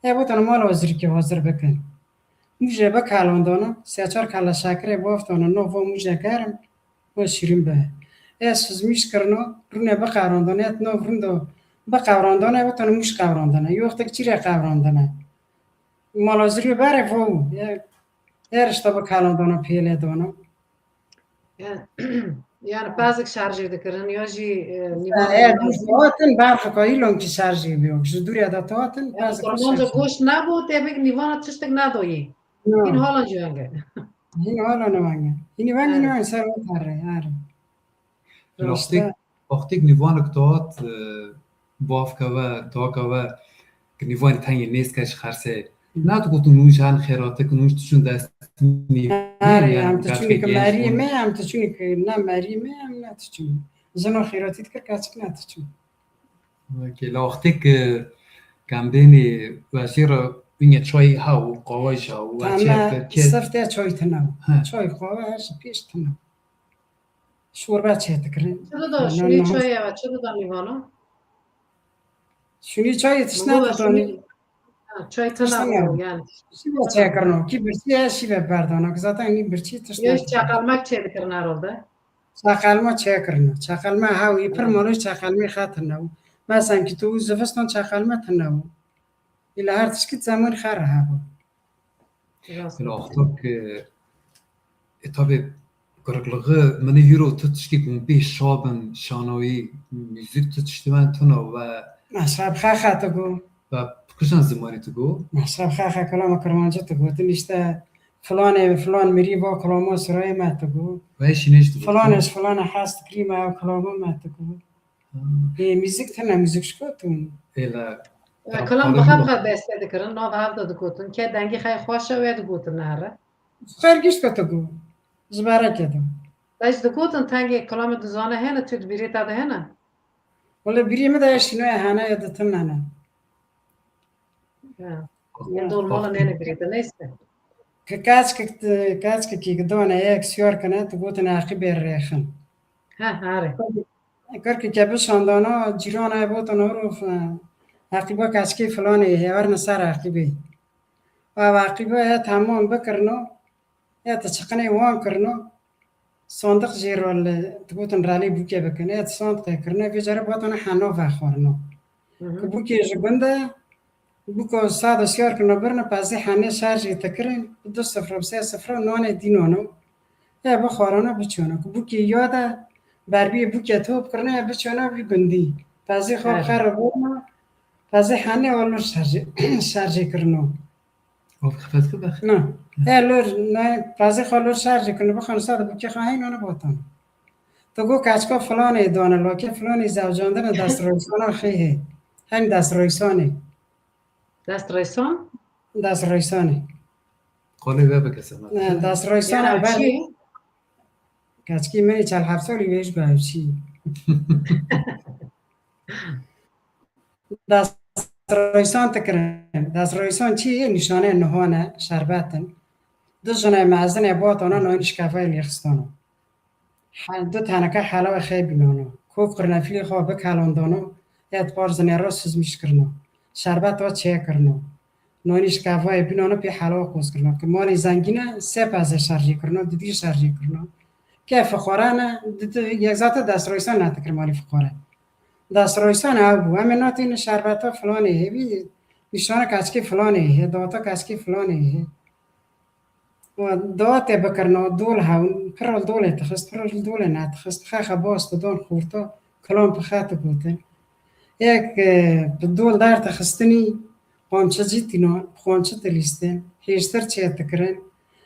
E, wetana mala zirkê hazir bikin. Mûjê bikalondana, sê çar kala şekirê baftana, no va mûjê germ, va şîrîn be. Ez suzmîş kirina, rûnê biqevrandana, et nav rûn de biqevrandana, wetana mûj qevrandana, yoxtek çîrê qevrandana. Mala zirî berê va û, e, Her işte bu kalon dono pêle dono. Yani, yani pazik şarjê dikirin ya jî e, nîvan Eğer bu hatin berxika îlon ki şarjê biyo. Ji dûriya da hatin yani, kurmanca goşt nebû, tê bik nîvana tiştik nedoyî. Hîn hala jî wenge. Hîn hala ne wenge. Hîn wenge ne wenge ser o tarre. Are. Lastik Wextêk nîvanek dihat, e, bavke we, dake we, ki nîvanî tengê nêzke ji xersê. Nedigotin hûn ji hen xêratik in, hûn ji diçûn dest nîvanê. Erê, em diçûnî ki merî me, em diçûnî ki ne merî me, em ne diçûnî. Jino xêratî dikir, keçik ne diçûn. Wekê, la wextêk, e, kembênê wezîra bînye çayî hew, qawayî ji hew, we çê dikir, kê- Sif te çay tine. Çay, qawa her ji pêş tine. Şorbe çêdikirin. Çi dida şûnî çayê ve çi dida mîvana? Şûnî çayê tişt nedidanî. Çay tine yani. Şîve çêkirino. Kî birçî ye şîve berdana. Ki zaten nî birçî tişt nedidanî. Çaqalmak çêdikirin herhalde. Çaqalma çêkirino. Çaqalma hewî pir maloy çaqalmê xetirne. Mesela ki tu zivistan çaqalma tine. Îla her tişkî zemanî xer hebû. Wexta ki e, tabê qirikliği min ê hîro tu tişkî ku min pê şabin, şanoyî, muzîk tu tiştî wen tuna we. Meşreb xexe tu got. Ve kuşan zimanî tu got. Meşreb xexe kilama kirmancî tu gotin işte filanê filan mirî va kilama sirayê me tu got. Ve şînê ji tu got. Filanê ji filanê hes dikirî me ew kilama me tu got. Ê, muzîk tune, muzîk ji ku tune? Ê, la, Kilam bi xwe bi xwe beste dikirin, nav hev de digotin. Ke dengê xwe yê xweş e, wê digotin nehre. Xwer gişt ku tu got. Ji berekê de. Te jî digotin tengê kilamê duzane hene, tu di bîrê te de hene? Wele bîrê min de ya şînoya hene ya di tune ne. Ya. Yên dol mala nene birî de, neyse. Ki keçkik, keçkikî gidane yek siyar kine, tu gotin Eqîbê rêxin. He, here. Kirkike bişandana, cîrana ye botana rof, Eqîba keçkê filanê ye, werine ser Eqîbê. Ev Eqîba ye, temam bikirino, ye ti çiqinê wan kirino, sandiq jê re li, digotin relê bûkê bikin, ye ti sandiqê kirine, vê carê botana heno vexwarino. Ki bûkê ji gund e, bûka sada siyar kirine birine, pezê henê şerjê te kirin, bi du sifra, bi sê sifra nanê dînano. Ya bixwarana biçûna. Ku bûkê ya de berbiyê bûkê top kirine ya biçûna vî gundî. Pezê xwe bi xwe re borna, pezê henê wa lor şerjê, şerjê kirino. Of, xifet xwe bex. Na. E lor, ne, pezê xwe lor şerjê kirino, bixwano sada bûkê xwe heyno ne botan. Tu got keçka filanê dane, lokê filanê zewcandine dest roysana xê hê. Hem dest roysanê. Dest reysan? Dest reysanê. Qolê ve bike sema. Ne, dest reysan ber. Keçkî min çel heft salî wê ji ber çî. Dest reysan te kirin. Dest reysan çi ye? Nîşaneyê nihan e, şerbet in. Du jinê mezin ê botana nayîn şkevayê lêxistana. He, du teneke helawa xê bînano. Kok qirnefilê xwe bikelandano, ya di par zinê re sizmîş kirino. Şerbet wa çêkirino. Nonî şkevayê bînano pê helawa qoz kirino. Ki malê zengîn e, sê pezê şerjê kirino, didî şerjê kirino. Ke fiqare ne, didi yek zate destroysan nedikir malê fiqare. Destroysan ew bû. Em ê natêne şerbeta filanê hê, vî nîşana keçikê filanê hê, data keçikê filanê hê. Dawetê bikirina, dol hewn, pir li dolê dixist, pir li dolê nedixist, xexe bas didan xorta, kilam bi xe digotin. Yek, e, bi dol derdixistinî, qamçicî tîna, bi qamçi dilîstin, hêştir çê dikirin,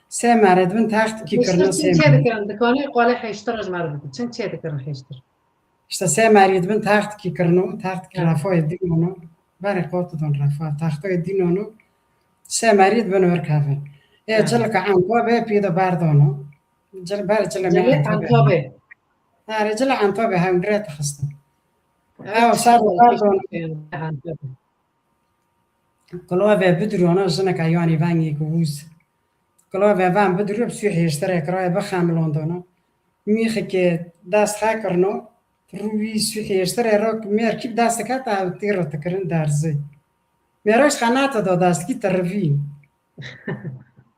sê merê dibin textikî kirina sê merê. Hêştir çê dikirin? Dikanê qalê hêştir ji me re bidin. Çin çê dikirin hêştir? Îşte sê merî dibin textikî kirino, textikî refayê dînono. Berê qot didon refa, textayê dînono. Sê merî dibin wir kevin. Ê cilika entabê pî de berdano. Cil, ber cilê me entabê. Erê cilê entabê hewndire dixistin. Ew ser de berdano. Kilavê bidirûyana jineke yanî vengê ku wûz. Kilavê van bidirû bi sû hêştirê kirayê bixemilandana. Mîxikê dest xekirno, rû wî sû hêştirê re mêr kî bi dest dikete ew têr re dikirin derzê. Mêra ji xenete da dest kî tirivî.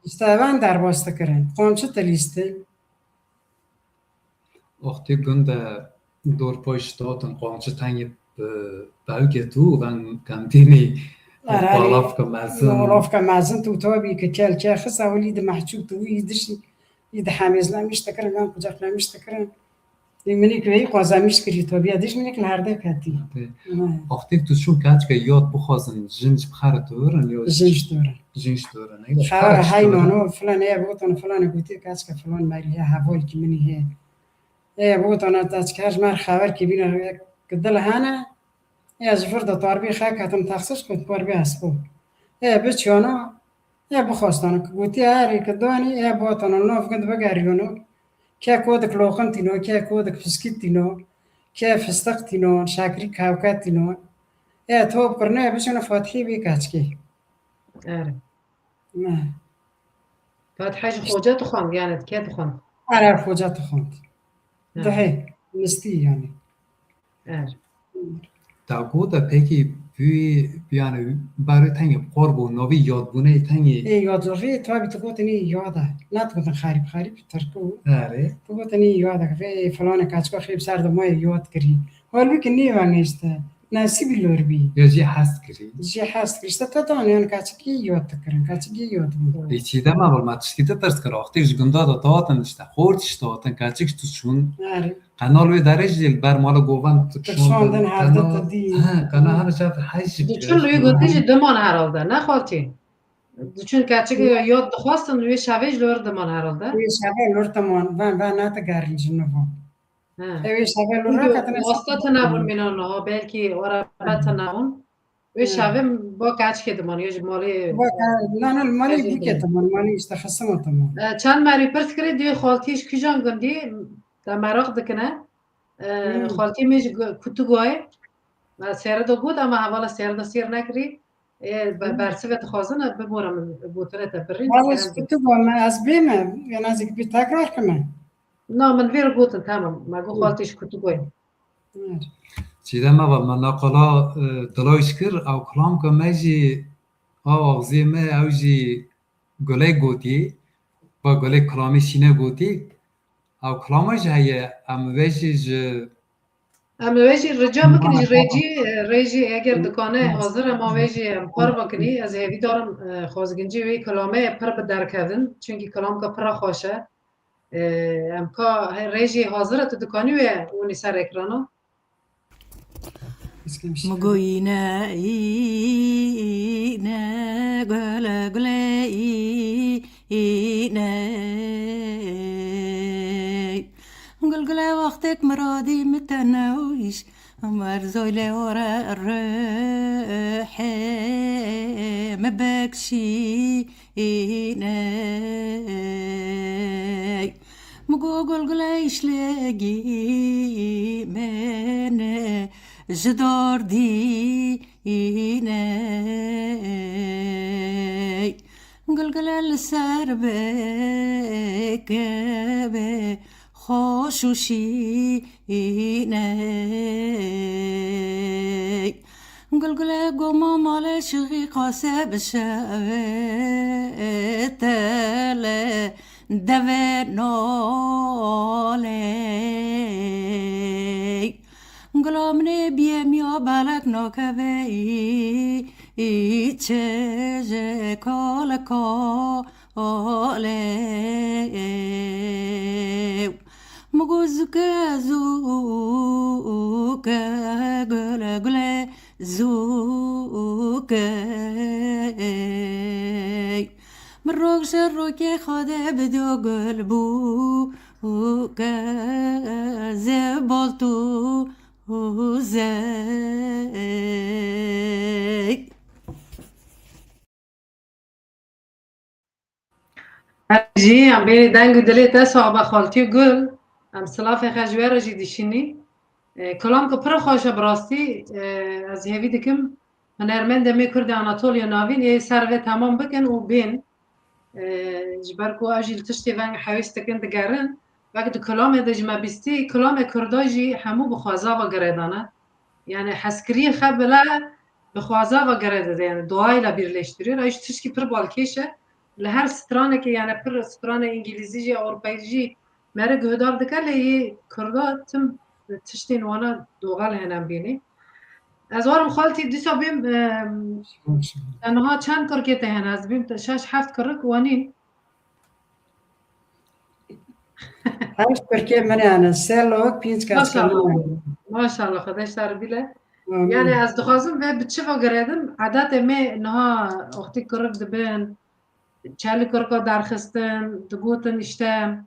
Îşte van derbas dikirin. Qamçi dilîstin. Wextê gunde dor pay ji datin qamçi tengê bi, bi hewkê tu û ben kentînî Erhalî, Palavka mezin. Palavka mezin tu tabî ki kel ke xisa welî di mehçûk tu wî dişî, î di hemêz nemîş dikirin, yan qucaq nemîş dikirin. Ê minî ki wê xwaza mîş kirî tabiya diş minî ki li herde ketî. Wextê tu çûn keçke yad bixwazin, jin ji xere tu virin, yo Jin ji tu virin. Jin ji tu virin. Xewer hey nano, filan ê botan, filan gotê keçke filan merî he, heval ki minî hê. Ê botan keçke her ji mer xewer ki bîne ki dil hene, ê ji vir de tarbî xe ketin texsir kut tarbî esbo. Ê biçiyano, ê bixwastano ki gotî herî ki danî, ê botano nav gund bigeriyano. Ke kodik loqin tîno, ke kodik fiskît tîno, ke fistiq tîno, şekrî kewke tîno. Ê top kirine, ê biçine Fatihî bî keçkî. Erê. Ne. Fatiha ji xoca dixwend, yani ke dixwend? Erê, xoca dixwend. Erê. Dihê, mistî yani. Erê. Te got de pekî vî, yani, berê tengê qor bû, novî yadbûnê tengê. Ê, yadbûnê, tabi tu gotinî yad e. Ne tu gotin xerîb, xerîb tirkû. Erê. Tu gotinî yad e, vê filanê keçka xîb ser de mayê yad kirî. Halbûkî nêvenêşte. Nesîbî lor bî. Ya jî hez kirî. Jî hez kirî. İşte te dan yani keçikî yad dikirin, keçikî yad bû. Ê Çiğdem abla, me tiştî te pirs kir. Wextê ji gunda de te hatin işte. Xort işte hatin, keçik tu çûn. Erê. Qenal wê derê jî li ber mala govan tu Tu şandin, şandin, hevde qena-, te dî. He, qena her şev hej jî Diçûn kirî. Lê gotî jî diman herhalde, ne xaltî? Diçûn keçik yad dixwastin, wê şevê jî lor diman herhalde. Wê şevê lor diman, ben, ben ne te gerin ji nivan. He. Ew ê şevê li Çünkü raketine wasta şevê tune bûn mînan niha, belkî araba tune bûn. Wê He. şevê ba keçkê diman, ya ji malê Ba ke-, na, na, li malê Keçkê bûkê diman. Diman, malê işte xisima diman. E, çend merî pirs kirê, dê xaltî ji kîjan gundî, te meraq dikine. E, Hı. Xaltî min ji gu-, Kutugoyê. Me sêre de got, ama hevala sêre de sêr nekirî. Ê, be-, Hı. bersive dixwazin, e, bibore min, gotine te birîn, Wala kerem ji bike. Kutugo me, ez bê me, ya nazik bir tekrar kime. Na, min vê re gotin, tamam. Me got Hı. xaltî ji Kutugoyê. Hı. Çiğdem ava me naqala, e, dilawîş kir, ew kilamka me jî, ew axzê me, ew jî Gulê gotî, ba Gulê kilamê şîne gotî, ew kilama jî heye, em vê jî ji Em vê jî rica bikin ji rêjî, rêjî eger dikane hazir e, ma vê jî em par bikinî, ez hêvîdar im, e, xwezgincî wê kilamê pir bi derkevin, çunkî kilamka pir xweş e. E, em ka he-, rêjî hazir e, tu dikanî wê winî ser ekrana? Muguyne îne gule gule îne. Gulgule wextek miradî mi te newîş, merzoy lê ore ruhê mi bekşîne. Migo gulgule îşlegî mene ji dordî ne. Gulgule li ser bêke be xweş û şîne. Gulgule goma male şixî qase bi şevê tele deve nolê. Gula minê biyê miya belek nakevê î, î çêje kale kale. Migo zuke zuke gule gule zuke. Min rok ji rokê xwe de bido gul bû û ke zê bol tu û zey. Jî em bêrî deng û dilê te sax be xaltî û gul. Em silafê xwe ji we re jî dişînî. E, kilamka pir xweş e bi rastî. E, ez hêvî dikim hunermendê me Kurdê Anatoliya Navîn ê ser vê temam bikin û bên. E, ji ber ku ew jî li tiştê veng hewîs dikin digerin. Wek di kilamê de jî me bîstî, kilamê Kurda jî hemû bi xweza ve girêdane. Yani hezkiriyê xwe bile bi xweza ve girêdide. Yani doğayla birleştiriyor. Ew jî tişkî pir balkêş e. Li her stranekê, yani pir stranê îngilîzî jî, ewropayî jî mere guhdar dike, lê yê Kurda tim tiştên wana doğal hene em bînî. Ez warim xaltî dîsa bêm, e, tenha çend kurkê te hene? Ez bêm te şeş heft kurik wanîn. Heşt kurkê min hene, sê lok, pînc keska min hene. Maşallah, Xwedê ji te re bîle. Amîn. Yani ez dixwazim ve bi çi ve girêdim? Edetê me niha wextî kurik dibin, çelî kurika derxistin, digotin işte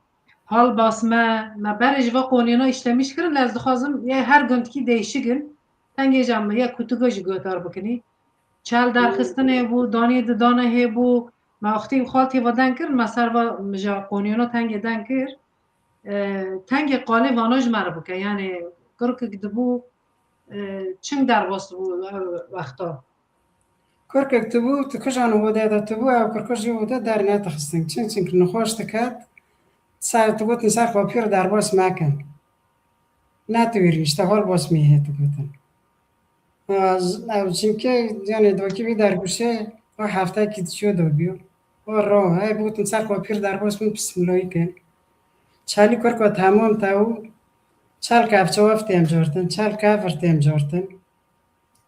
hal basme, me berê ji va qoniyana işlemiş kirin, lê ez dixwazim yê her gundkî değişik in. Tengê jî em yê kutika jî guhdar bikinî. Çel derxistinê bû, danê didane hê bû. Me wextî xaltî va deng kir, me ser va, me ji qoniyana tengê deng kir. E, tengê qalê vana ji me re bike. Yani kurkek dibû, e, çing derbas dibû, e, wexta. Kurkek tibû, tu kijan û hodê de tibû, ew kurka jî hodê dernedixistin. Çing çing nexweş diket, ser, digotin ser xwe pîr derbas mekin. Ne tu wî rî, işte hol bosmî hê digotin. Ew çimkê, yani dokî vî dergûşê, o heftekî diçû dobiyo. O ro, hey digotin ser xwe pîr derbas min pismîloyî kin. Çalî kurko temam te û çal kevçe wef têm cortin, çal kevir têm cortin.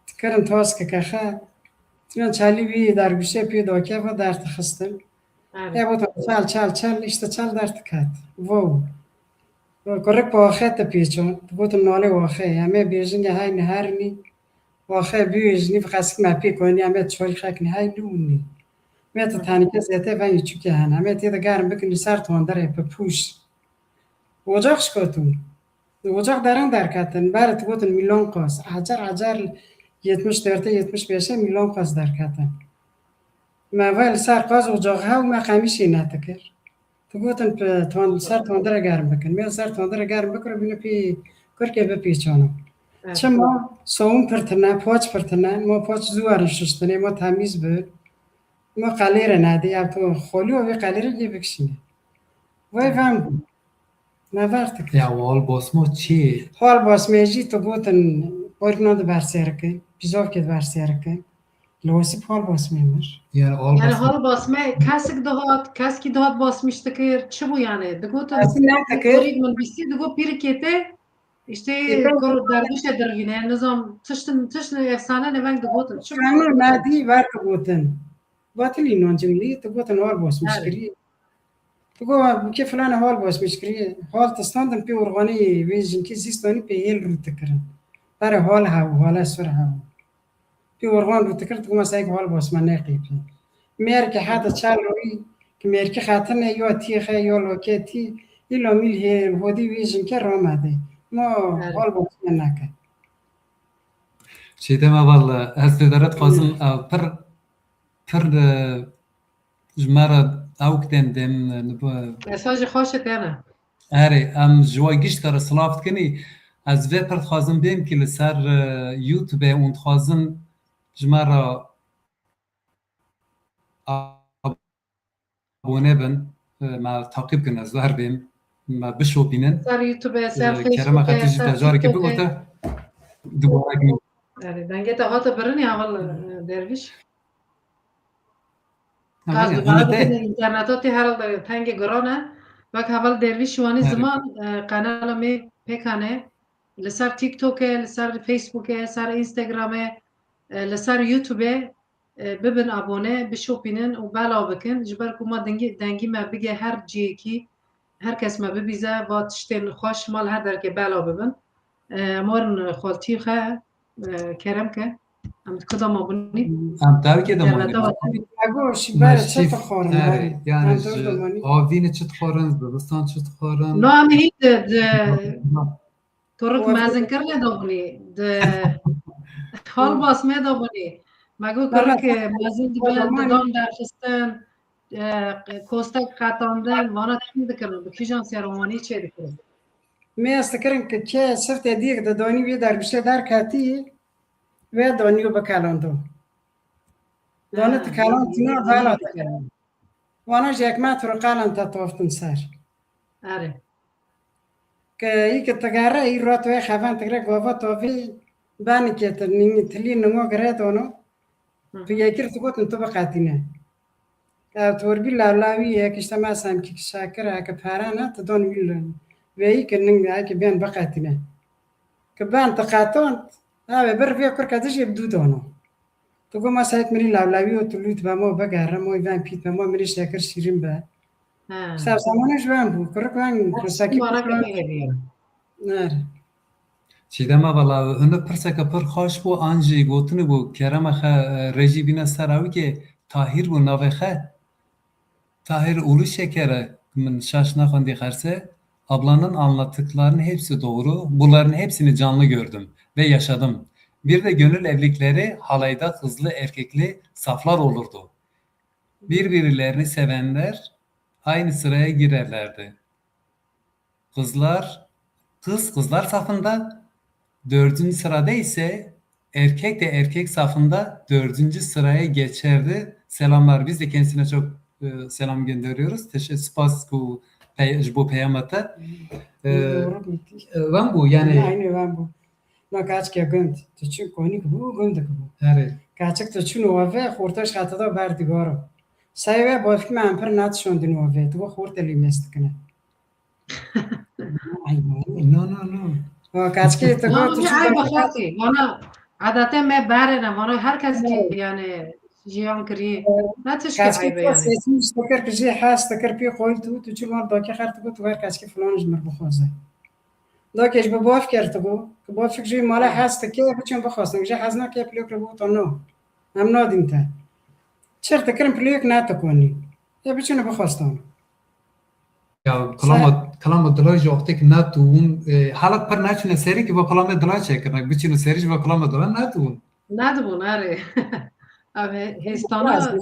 Dikirin toskeke xe. Tinan çalî wî dergûşê pî dokê ve derdixistin. Evet. Ê gotin çal, çal, çal, işte çal derdiket. Vo. Kurik bi waxê te pêçon. Digotin nolê waxê. Em ê bêjin ya hay niharinî. Waxê bêjinî bi qesik me pê konî. Em ê çol xeknî hay lûnî. Me te tanîke zêtê ven çûkê hene. Em ê tê de germ bikin ser tonderê bi pûş. Ocaq şikotû. Ocaq derin derketin. Ber tu gotin milyon qas. Ecar ecar yetmiş dörtê yetmiş beşê milyon qas derketin. Me ve li ser qaz ocax hew me qemîşê netikir. Tu gotin pe-, ton-, li ser tondire germ bikin. Me li ser tondire germ bikir bîne pê kurkê bipîçano. Evet. Çima? Sowun pir tine, poç pir tine. Ma poç zû werin şiştinê, ma temîz bi. Ma qelêre nedê, ev tu xolî û vê qelêre lê bikişîne. Vay vem. Me ver dikir. Ya, hol basma çi? Hol basmê jî tu gotin, orgna di berserikin, pîzovkê di berserikin. Li Osîp hol basmê mir. Yani hol Yani basma. Hol basmê kesik dihat, keskî dihat basmiş dikir. Çi bû yani? Digotin, Kesik ne dikir? Orîk min bîstî, digot pîrikê te, işte, Ê, ben kur dervişe dirgîne, nizam, tiştin, tiştin efsane ne veng digotin. Çi bû? Kanun nadî ver digotin. Batilî non cimlî, tu gotin hol basmiş Evet. kirî. Tu go, bu ke filan hol basmiş kirî. Hol tistandin pê urganî vê jinkî zîstanî pê hêl rû dikirin. Pere hol hew, hole sur hew. Pê urgan rû dikir, tu go mesela hol basma ne qîpî. Mêr ke heta çar royî, ki mêrkî xetine yo tîxe, yo loketî, îlo mîl hêl, hodî vê jinkê romedê. No Evet. hol basma neke. Çêdeme valla, ez vê dere dixwazim, Hı. e, pir, pir, e, ji me re ew kitên dêm, e, li bo- Mesajê xweş e têne. Erê, em ji we gişt re silav dikinî. Ez vê pir dixwazim bêm ki li ser, e, YouTube hûn dixwazin ji me re abone bin, e, me taqîb kin, ez wer bêm, me bişopînin. Ser YouTube, ser E, Kerema Facebook'e, Xetî jî ser te carekê TikTok'e. bigote, dubare kin. Erê, dengê te hate birinî heval, e, dervîş. Ha, Gaz erê, dubare hûn tê. bikin, interneta tê herhalde tengê giran e. Bak heval dervîş wanî Erê. ziman, e, kanala me pêkane. Li ser TikTok'e, li ser Facebook'e, ser Instagram'e, e, li ser YouTube'e, e, bibin abone, bişopînin û belav bikin. Ji ber ku ma dengî, dengî me bige her cihekî, her kes me bibîze, va tiştên xweş mal her derkê belav bibin. E, em werin xaltî xe, e, kerem ke. Em di kuda ma binî? Em tevkê de Derneta manî. Vatanî. Ago, şî Me bere çi şîf, dixwarin, erê, bere. yani Em ji dor de manî. Avînê çi dixwarin, zivistan çi dixwarin? No, em hîn di, di, Kurik Orada mezinkirinê de bûnî, di hol basmê de bûnî. Me got Baba, kurik mezin dibin, Baba, di dan derxistin, e, kostek qetandin, vana çi dikirin, bi kîjan serewanî çê dikirin? Me ez dikirin ki kê siftê dîk di donî vê derguşê derketî, wê donî bikelando. Donî Ha, dikelandina donî vala dikelando. Wana ji yek metro qelen te toftin ser. Erê. Ke î ke tigere, î rot wê xeven tigre gova tovî benikê te nî tilî nimo gire dono. Hı. Tu yekir tu gotin tu biqetîne. Ev torbî lawlawî yek işte mesela ki şakir heke pere ne, tu don wî li. Veyî ke ning heke bên biqetîne. Ke ben tu qetand, Navê bir vê kurka dijî bi dû dano. Tu got ma seyt minî lawlawî û tu lût be ma bigere, ma ven pît be, ma minî şekir şîrin be. Ha. Ser zamanê ji wen bû. Kurik wen Her kursakî tiştî maraqê kurik wen. Me hêviye. Nere. Çiğdem Avala, hûn pirseke pir xweş bû, an jî gotinê bû, kerema xe, e, rejî bîne ser ew ke Tahîr bû navê xe. Tahir Uluşeker, min şaş naxwendî xerse, ablanın anlattıklarının hepsi doğru, bunların hepsini canlı gördüm ve yaşadım. Bir de gönül evlilikleri halayda kızlı erkekli saflar olurdu. Birbirlerini sevenler aynı sıraya girerlerdi. Kızlar, kız kızlar safında, dördüncü sırada ise erkek de erkek safında dördüncü sıraya geçerdi. Selamlar. Biz de kendisine çok, e, selam gönderiyoruz. Teşe-, spas ku pey-, ji bo peyama te. E, Doğru, müthiş. E, wan bû, yani. Aynı wan bû. No kaçke gund. Tu çû konik bû, gundik bû. Erê. Kaçik tu çûn ove, xorta ji xatada ber digaro. Saywe bafik me em pir natişon din ove. Tu xorte lîmes dikine. Ay, no, no, no. O kaçkê tu No, got, tu ne çi ay got? Baxatî. Vana adetê me berê ne. Vana her kes ki, Evet. Yani jiyan kiriye. Evet. Ne tişkî Kaçkê aybe tu yani. Sesini işte kir ki jê has te kir pê xol tu, tu çi mal dakê xer tu got, tu her kaçkê filan ji mir bixwaze. Dakê ji bo baf kir tu got, ki bafik jê mala Evet. Has te kê, biçin bixwastin. Jê hez nake plêk re bot no. Em nadin te. Çir te kirin plêk ne te konî. Ya biçin bixwastin. Ya, kilama, kilama dilay ji wextêk netûn, e, halat pir neçûne serî ki va kilamê dilay çêkirine, biçîne serî ji va kilama dilay netûn. Nedibûn, erê. Ev hê-, hêstana,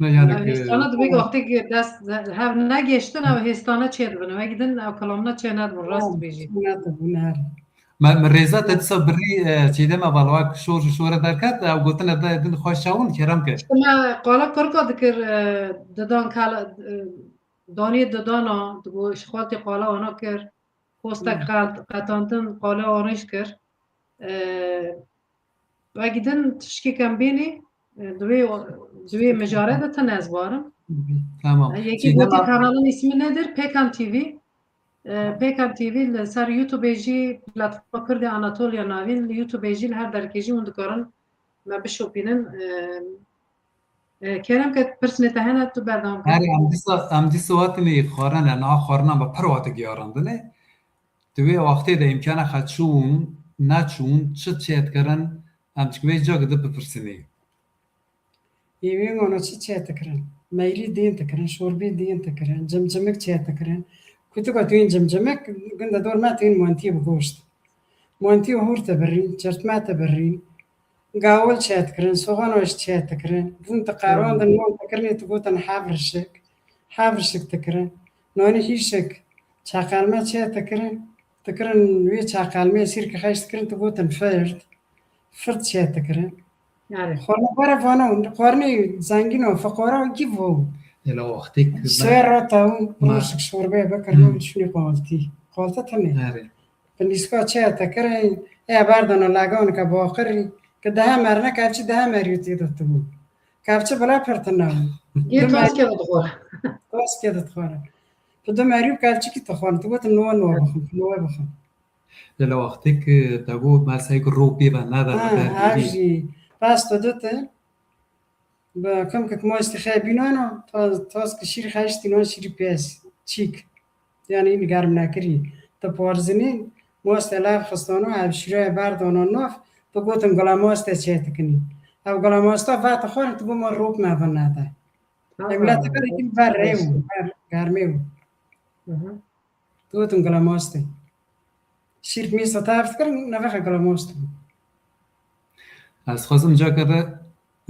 Ne, yani, ev hêstana e, dibê wextêk dest hev negêştin, ev hêstana çê dibin. Wek din ev kilamna çê nedibûn, rast dibêjî. Netibûn, erê. Me, me rêza te disa birî, e, Çiğdem Aval, wek şor ji şore derket, ew gotine de din xweş çawin, kerem ke. Îşte me qala Kurka dikir, e, didan kala, e, daniyê didana, digo ji xaltê qala ana kir, postek Hmm. qet-, qetantin qala anîş kir. E, Wek din tişkê kem bênî, e, divê, divê mijare de tine ez barim. Tamam. E, yekê Çiğdem gotî Aval. Kanalin îsmi nedir? Pekan T V. E, Pekan T V li ser YouTube jî platforma Kurdê Anatoliya Navîn, li YouTube jî li her derkê jî hûn dikarin me bişopînin. E, e, kerem ke pirsnê te hene tu berdewam kir. Herê, em dîsa, em dîsa hatinê xwarin e, niha xwarina me pir hate giyarandiye. Di wê wextê de îmkana xwe çûn, neçûn, çi çêdikirin, em ji vê cihê de bipirsinê. Ê wê mano çi çê dikirin? Meyrî dîn dikirin, şorbî dîn dikirin, cimcimik çê dikirin. Kutika tuyên cimcimik, gunda dor me tuyên mantî bi goşt. Mantî û hûr te birîn, çirtme te birîn. Gawil çê dikirin, soxanoş çê dikirin. Din diqerandin, Hmm. nan dikirinê tu gotin hevrişik. Hevrişik dikirin. Nanî hîşik. Çaqelme çê dikirin. Dikirin wê çaqelmê sîrki xeş dikirin, tu gotin firt. Firt çê dikirin. Erê. Xwarina bara vana, xwarinê zengîn û feqara gî vo. Ela wextêk Sê rota û ma- rûşik şorbê bikirin Hmm. û şûnî qaltî. Qalta tene. Erê. Bi nîska çê te kirin, ê berdana leganika baqirî, ki dehe merine kevçî dehe merî tê de tibû. Kevçî bila pir tune bû. Yê Du toskê de dixwar. Toskê de dixwar. Tu du merî û kevçîkî dixwar. Tu gotin nuwe nuwe bixwin, nuwe bixwin. Lê li wextê ki te got, mesela ku ro pê ve nede, Ha, nede, ev jî. Bes tu dite. Bi kimkek mastê xebînana, ta, tas ki şîr xeştî nan şîrî pês, çîk. Yani îl germ nekirî. Ti parzinî, mastê lev xistana, ev şîraya berdana nav, tu gotin gula mastê çê dikinî. Ev gula masta ve tu xwarin, tu goma rop me vin nede. Ha, Ev milete berê kim ber rê û, ber germê û. Hı hı. Tu gotin gula mastê. Şîr mîsa te ev dikirin, nevexe gula mastê. Ez xwazim cakere,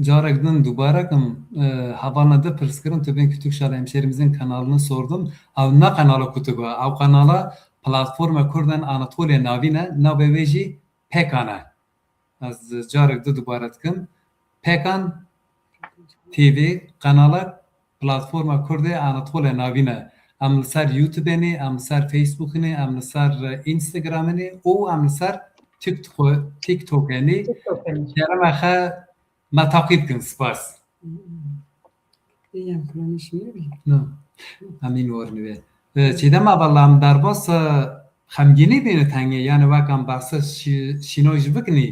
carek din dubare kim, e, hevalna de pirs kirin, tu bên Kütük Şal Hemşerimizin kanalını sordum. Ew ne kanala Kütük e, ew kanala Platforma Kurden Anatoliya navîn e, navê wê jî Pekan e. Ez carek di dubare dikim. Pekan T V kanala Platforma Kurdê Anatoliya navîn e. Em li ser YouTube nê, em li ser Facebook nê, em li ser Instagram nê û em li ser TikTok, TikTok nê. TikTok nê. Kerema xe me taqîb kin, spas. Ê, em kullanışmıyor. No. Em ên werin wê. E, Çiğdem Aval, em derbas, e, xemgînî bêne tengê, yani wek em behsa şî-, şînay jî bikinî.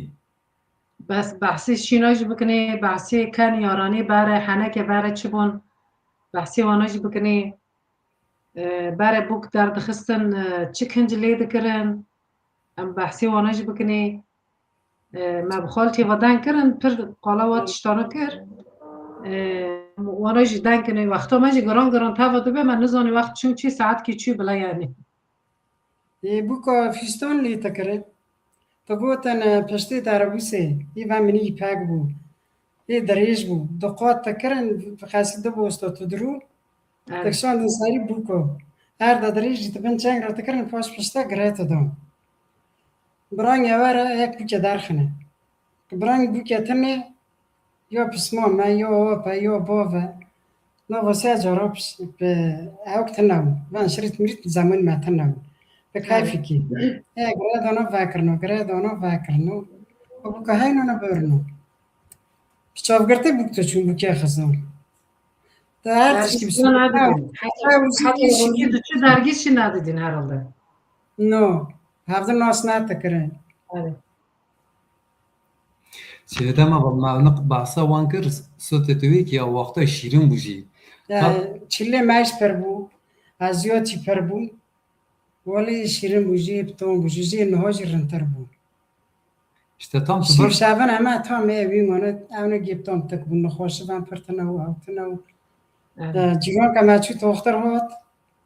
Bes behsê şînay jî bikinê, behsê ken yaranê bere, heneke bere çi bûn? Behsê wana jî bikinê. E, bere bûk derdixistin, e, çi kinc lê dikirin? Em behsê wana jî bikinê. E, me bi xaltê ve deng kirin, pir qala wa tiştana kir. E, wana jî deng kirin. Wexta me jî giran giran teva dibe, me nizanî wext çû çî, saetkî çû bile yani. Ê bûka fîston lê te kirin. Tu gotin, e, piştê terebûsê, hîva min îpek bû. Ê dirêj bû. Du qat te kirin, xesî du bosta tu dirû. Evet. Te kişandin serî bûko. Her de dirêj jî tu bin çeng re te kirin, paş pişte girê te dan. Birangê were, yek bûke derxine. Birang bûke tine, ya pisma me, ya ape, ya bave. Nava se cara pis-, bi ewk tine bû. Van şirît mirît zeman me tine bû. Bi keyfikî. E, girê dana vekirno, girê dana vekirno. Bûka heyno ne birno. Bi çavgirtî bûk tu çûn bûke xizan. Te her tiştî bi Dergî nadidin. Heta, heta rojî tu çi dergî çi nadidin herhalde. No. Hevdin nas nate kirin. Evet. Çêdema me nik behsa wan kir, sotê tu wê ki ya wexta şîrin bû jî. Ya, çilê me ji pir bû, eziyatî pir bû. Welê şîrin bû jî, bi tom bû jî, jê niha jî rintir bû. İşte tam tu Şîv bir şevin heme tam ê wî mane, ew ne gê tam tik bû, nexweşivan pir tine û ew tine û. Evet. E, cîranka me çû toxtir hat,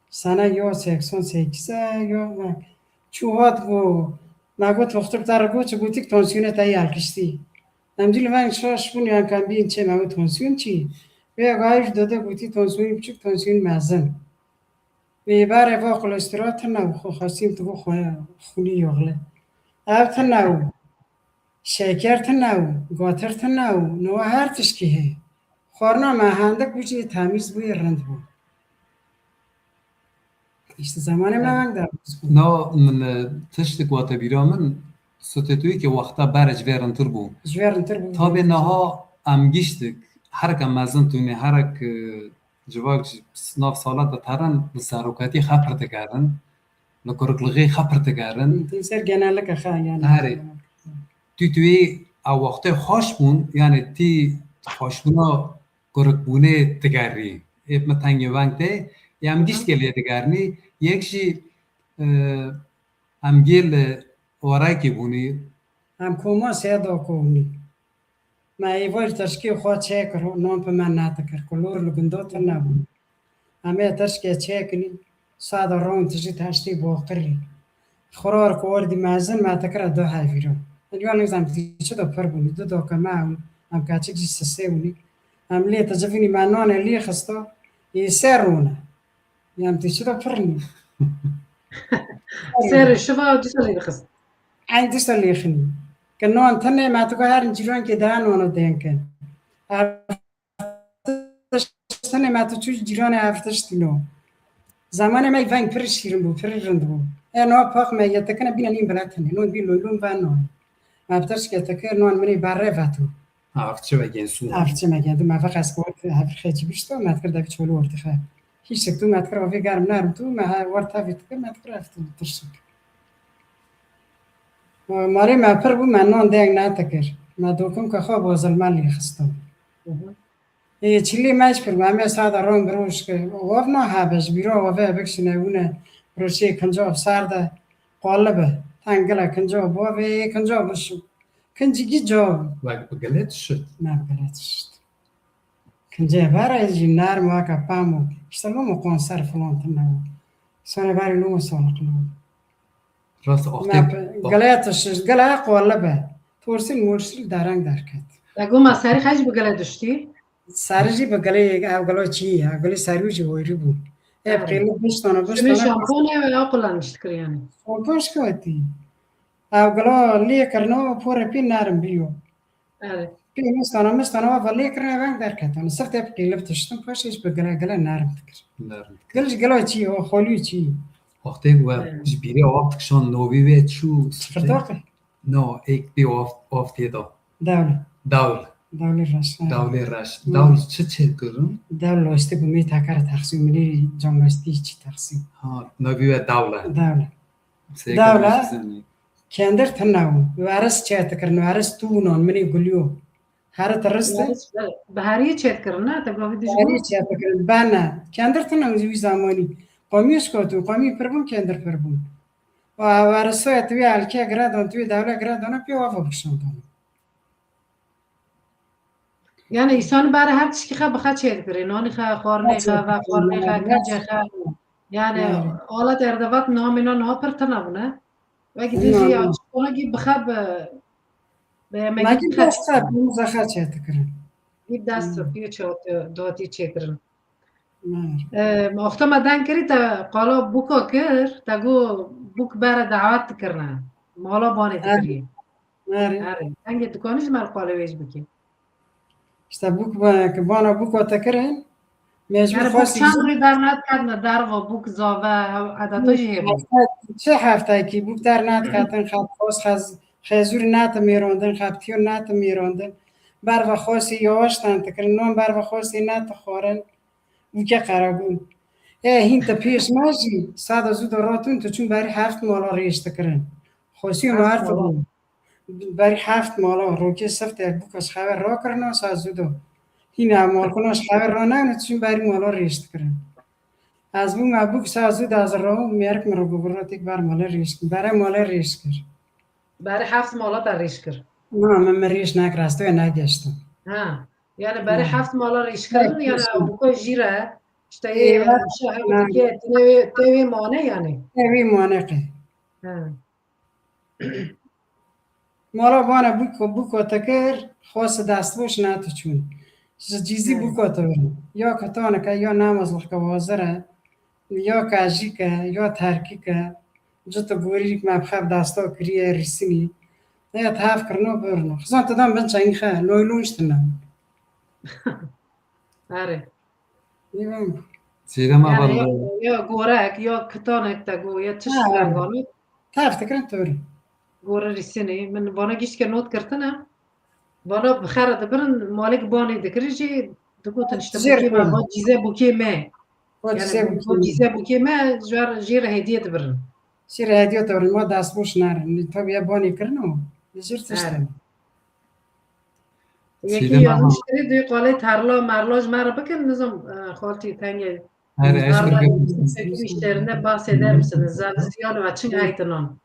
sene ya seksen sekiz e, ya, e, çû hat got, me got toxtir te re got, çi gotik tansiyonê te yelkiştî. Em dî li veng şaş bûn, yan kan bîn çê me got tansiyon çi? Vê gayî ji dede gotî tansiyonî biçûk, tansiyonî mezin. Wê berê va kolesterol tine û xwe xwesîn tu xwe xwînî yoxle. Ev tine û şeker tine û gatir tine û niha her tişkî heye. Xwarina me hendik bû jî temiz bû, rind bû. İşte zamanê me weng derbas bû. Na min, e, tiştik wate bîra min, sotê tu ki wexta bere ji vê rintir bû. Ji vê rintir bû. Tabê niha em giştik, herek em mezin tûnê, herek, e, civak ji nav sala de terin li serokatî xepir dikerin, li kurikliğê xepir dikerin. Tê ser genellike xe yani. Herê. Tu tu wê ew wextê xweş bûn, yani tî xweşbûna kurikbûnê digerî. Ê bi me tengê weng tê, ê em gişt gelê digernî, yek jî, e, em gê li warekê bûnî. Em koma sêda komî. Me êvarî teşkê xwe çêkir, nan bi me nedikir, kulor li gunda tune bû. Em ê teşkê çêkinî, sada ron tijî teştê boqirî. Xurar ku ordî mezin me dikire du hevîro. Iliyo nizam dî çi do pir bûnî, du doke me ew, em keçik jî sisê bûnî. Em lê tijivînî me nanê lê xista, ê ser rûne. Yan tê çi de pir nî. Serê şiva ew dîsa lê dixist. Eyn dîsa lêxinî. Ke nan tenê me tu her cîrankê daha nano denke. Tenê me tu çû cîranê ev tişt no. Zamanê me veng pir şîrin bû, pir rind bû. E no pak me yetekine bîne nîn bile tenê. Non bî loylon ve no. Me bi tişt yeteke non minê berre ve tu. Ev çi vegên sûn. Ev çi vegên, tu me veqez ku ev xecî bişto, me dikir devî çolî ordixe. Hîşik tu me dikir, o vê germ nerm tu, me he war tevî dikir, me dikir ev tu tirşik. Marê me pir bû, me non deng netekir. Me dokim ke xwe bozilme lê xisto. Ê çilî me ji pir, me me sada ron bi roj kir. Wav na habe, ji bîra wave bikşine wune, roşê kinca ser de qalibe. Ten gile kinca bavê, kinca bişû. Kincî gî cav. Wek bi gilê dişit. Me bi gilê dişit. Kincê vere jî nerm weke pamok. İşte lomo konser filan tine. Sonra veri lomo sağlıklı. Rast axtê. Gilê dişit, gilê qolibe. Torsil morsil dereng derket. Te goma serî xej bi gilê diştî? Serî jî bi gilê, ev gilo çî ye? Gilê serî jî hoyrî bû. Ev qêlî biştana, biştana. Şampon e ya kullanmış dikir yani. Şampon şikayetî. Ew gila lê kirina, pore pî nerm bîyo. Evet. Pî mistana, mistana, ava lê kirina, veng derketana. Sif te bi qîlib tiştin, paşê ji bi gila, gila nerm dikir. Nerm dikir. Gil ji gila çî, o xolî çî. Wextê we ji bîrê ava dikişan novî wê çû. Çiqirtaq e? No, êk pê ava, ava tê da. Dewle. Dewle. Dewlê reş. Dewlê reş. Dewl çi çêkirin? Dewl loştî bû, mê tekere texsî, minê cangastî çî texsî. Ha, novî we dewle. Dewle. Sêkar Dawla. Mecî Zenî. Kendir tine û weris çê dikirin, weris tûnan minê guliyo. Here te rist e? Weris bi, bi heriyê çêdikirin, ne? Te gavê dijî Heriyê çê dikirin. Bene. Kendir tine wî zamanî. Qomî şkotin, qomî pir bûn, kendir pir bûn. Wa werisoya tu wê elkê giredon, tu wê dewle giredon, pê wa bikişandon. Yani îsani bere her tişkî xe bi xe çêdikirê. Nanî xe, xwarinê xe, vexwarinê xe, kincê xe. Yani alet erdevat namîna niha pir tine bûne. Wekî dî jî ya çiqonakî bi xe bi, bi yemekî bi xe çêdikirin. Bi dest pî çêdikirin. Wexta me deng kirî te qala bûka kir, te got bûk bere dawet dikirine. Mala banê dikirî. Erê. Erê. Dengê dikanî ji me li qalê wê jî bikî. İşte bûk ba-, ki bana bûka te kirin, mecbûr Erê, bûk xwestî çend rî dernediketine derva bûk zave, ew edeta jî hêbû. Çi heftekî bûk dernediketin, xebxwaz xez-, xezûr nete mêrandin, xebtiyo nete mêrandin. Berva xwestî yawaş ten dikirin, non berva xwestî nete xwarin. Bûke qerebûn. E, hîn te pêş me jî, sada zû de ratûn, tu çûn berî heft mala rêş dikirin. Xwestî me her tu bûn. Berî heft mala, rokê sifte bûka ji xeber rakirina, sa zû do. Hîna malkuna ji xeber ranayne, çûn berî mala rêş dikirin. Ez bûme bûk sa zû de ez rawim, mêrik min re gogirotêk ber mala rêş kir. Bere mala rêş kir. Berî heft mala te rêş kir? Na, min, min rêş nekir, ez toya negeştim. Ha. Yani berî heft mala rêş kirin, yani bûka jî re, işte, ê, şahê dike, tê wê, tê wê mane yani. Tê wê mane qe. Ha. Mala bana bûko, bûko te kir, xwest destboş nate çûn. Ji cîzî bûko te birin. Ya ketaneke, ya namazlixke wazir e, ya kajîke, ya terkîke. Cito gorîk me bi xev desta kiriye rîsinî. Ya te hev kirino birino. Xizan te dan bin çengî xe, noylon ji tine. Erê. Çêdema. Yani ya, ya gorek, ya kitanek te go, ya tişt rengane. Tef dikirin tu. Gore rîsinê. Min vana giştke not girtine. Vana bi xera dibirin, malek banê dikirin jî digotin işte bûkê me, va cîze bûkê me. Va cîze bûkê me, ji wer jê re hediye dibirin. Jê re hediye dibirin, va destboş nerin. Tabii ya banê kirin o. Jir tiştin. Yekî yanlış kirî, duyê qalê terla merla ji me re bikin, nizam, e, xaltî tengê. Her eştir. Terla, fikir işlerinde bahseder misiniz? Zavistiyan ve çing aytinan.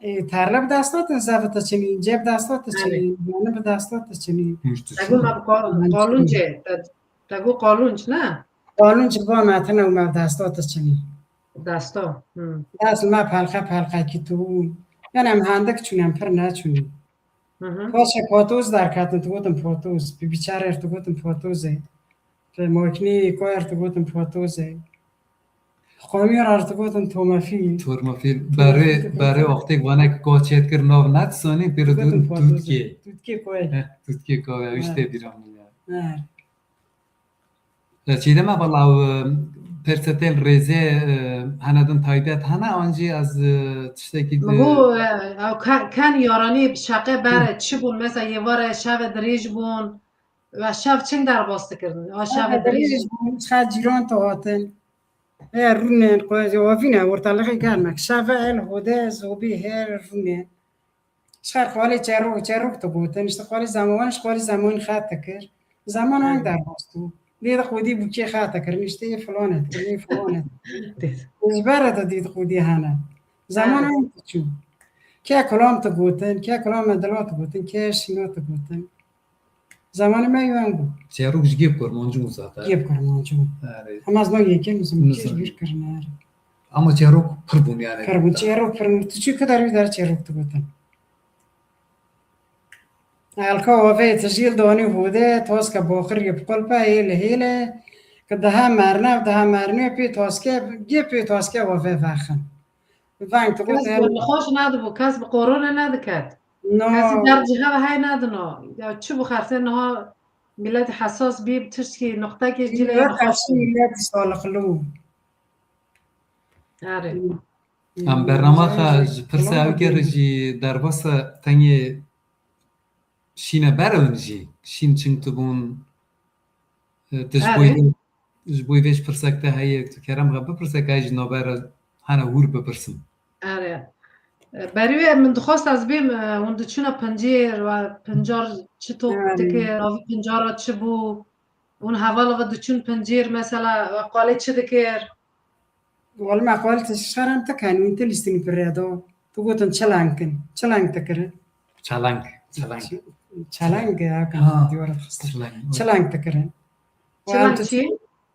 E, terle bi desta te zevite çinî, cê bi desta te çinî, yani bi desta te çinî. Te got me bi qalûnce, te got qalûnc, ne? Qalûnc ba me tine û me bi desta te çinî. Desta. Dest me pelxe pelxe kî tu. Yani em hendik çûn, em pir neçûn. Paşê potoz derketin, tu gotin potoz. Bi biçarer tu gotin potozê. Bi makînê koyer tu gotin potozê. Xomî ra tu gotin tomefîl. Tormafîl. Berê, berê wextêk vanek ko çêt kir nav net sonî, pêro tu gotin potoz. Tutkê. Tutkê koy. Heh, tutkê koy, ew işte bîra min ya. Çêdeme, valla, e, persetên rêzê, e, hene din taybet hene, an jî ez, e, tiştekî di- Min got, e, ew ke-, ken yaranî bi şeqe bere çi bûn? Mesela yê vare şeve dirêj bûn. Ve şev çing derbas dikirin? Ew şeve dirêj bûn. Çiqas cîran tu hatin. Her rûnên, qo-, ovîne, ortalixê germek. Şeve el hode, zobî her rûnên. Ji xwe xalê çerok, çerok digotin, işte xalê zeman, ji xalê zeman xet dikir. Zeman weng derbas bû. Dê de xwedî bûkê xet dikirin, işte yê filan e dikirin, yê filan e dikirin. Ji ber de dê de xwedî hene. Zeman weng diçû. Ke kilam digotin, ke kilam me dilat digotin, ke şîna digotin. Zamanê me weng bû. Çerok ji gê bi kurmancî bû zaten. Gê bi kurmancî bû. Erê. Hema ez no yekem nizam, kê ji bîr kirine, erê. Ama çerok pir bûn yani. Pir bûn, çerok pir bûn. Tu çi kadar bir daha çerok tu gotin. Elka ove tijil doni hude, toska boxir yip kulpa, hele hele. Ke daha marna, daha marna pê toske, ge pê toske ove vaxin. Vang tu gotin. Kes bi nexweş nadibû, kes bi korona nadiket. No. Kesî dercihe ve hey nadino. Ya çi bu xerse niha millet hesas bî, tiştkî nuqtekî cilê nexweş. Millet salixlu. Erê. Em bernama xwe ji pirsa ew gerî jî derbasa tengê şîne ber in jî. Şîn çing tu bûn, e, tu ji bo ji bo vê ji pirsek te heye, tu kerem xwe bipirse, ka ji navbera hene hûr bipirsin. Erê. E, berî wê min dixwest ez bêm, e, hûn diçûne pincêr ve pincar çi top Erê. dikir, avî pincara çi bû? Hûn hevala ve diçûn pincêr, mesela, we qalê çi dikir? Wala me qal ti şerem ti ken, hûn ti lîstin pirre do. Tu gotin çelenkin. Çelenk dikirin. Çelenk, çelenk. Çelenk, ya, kan Ha, diyar xistin. Çelenk. Çelenk dikirin. Çelenk çi?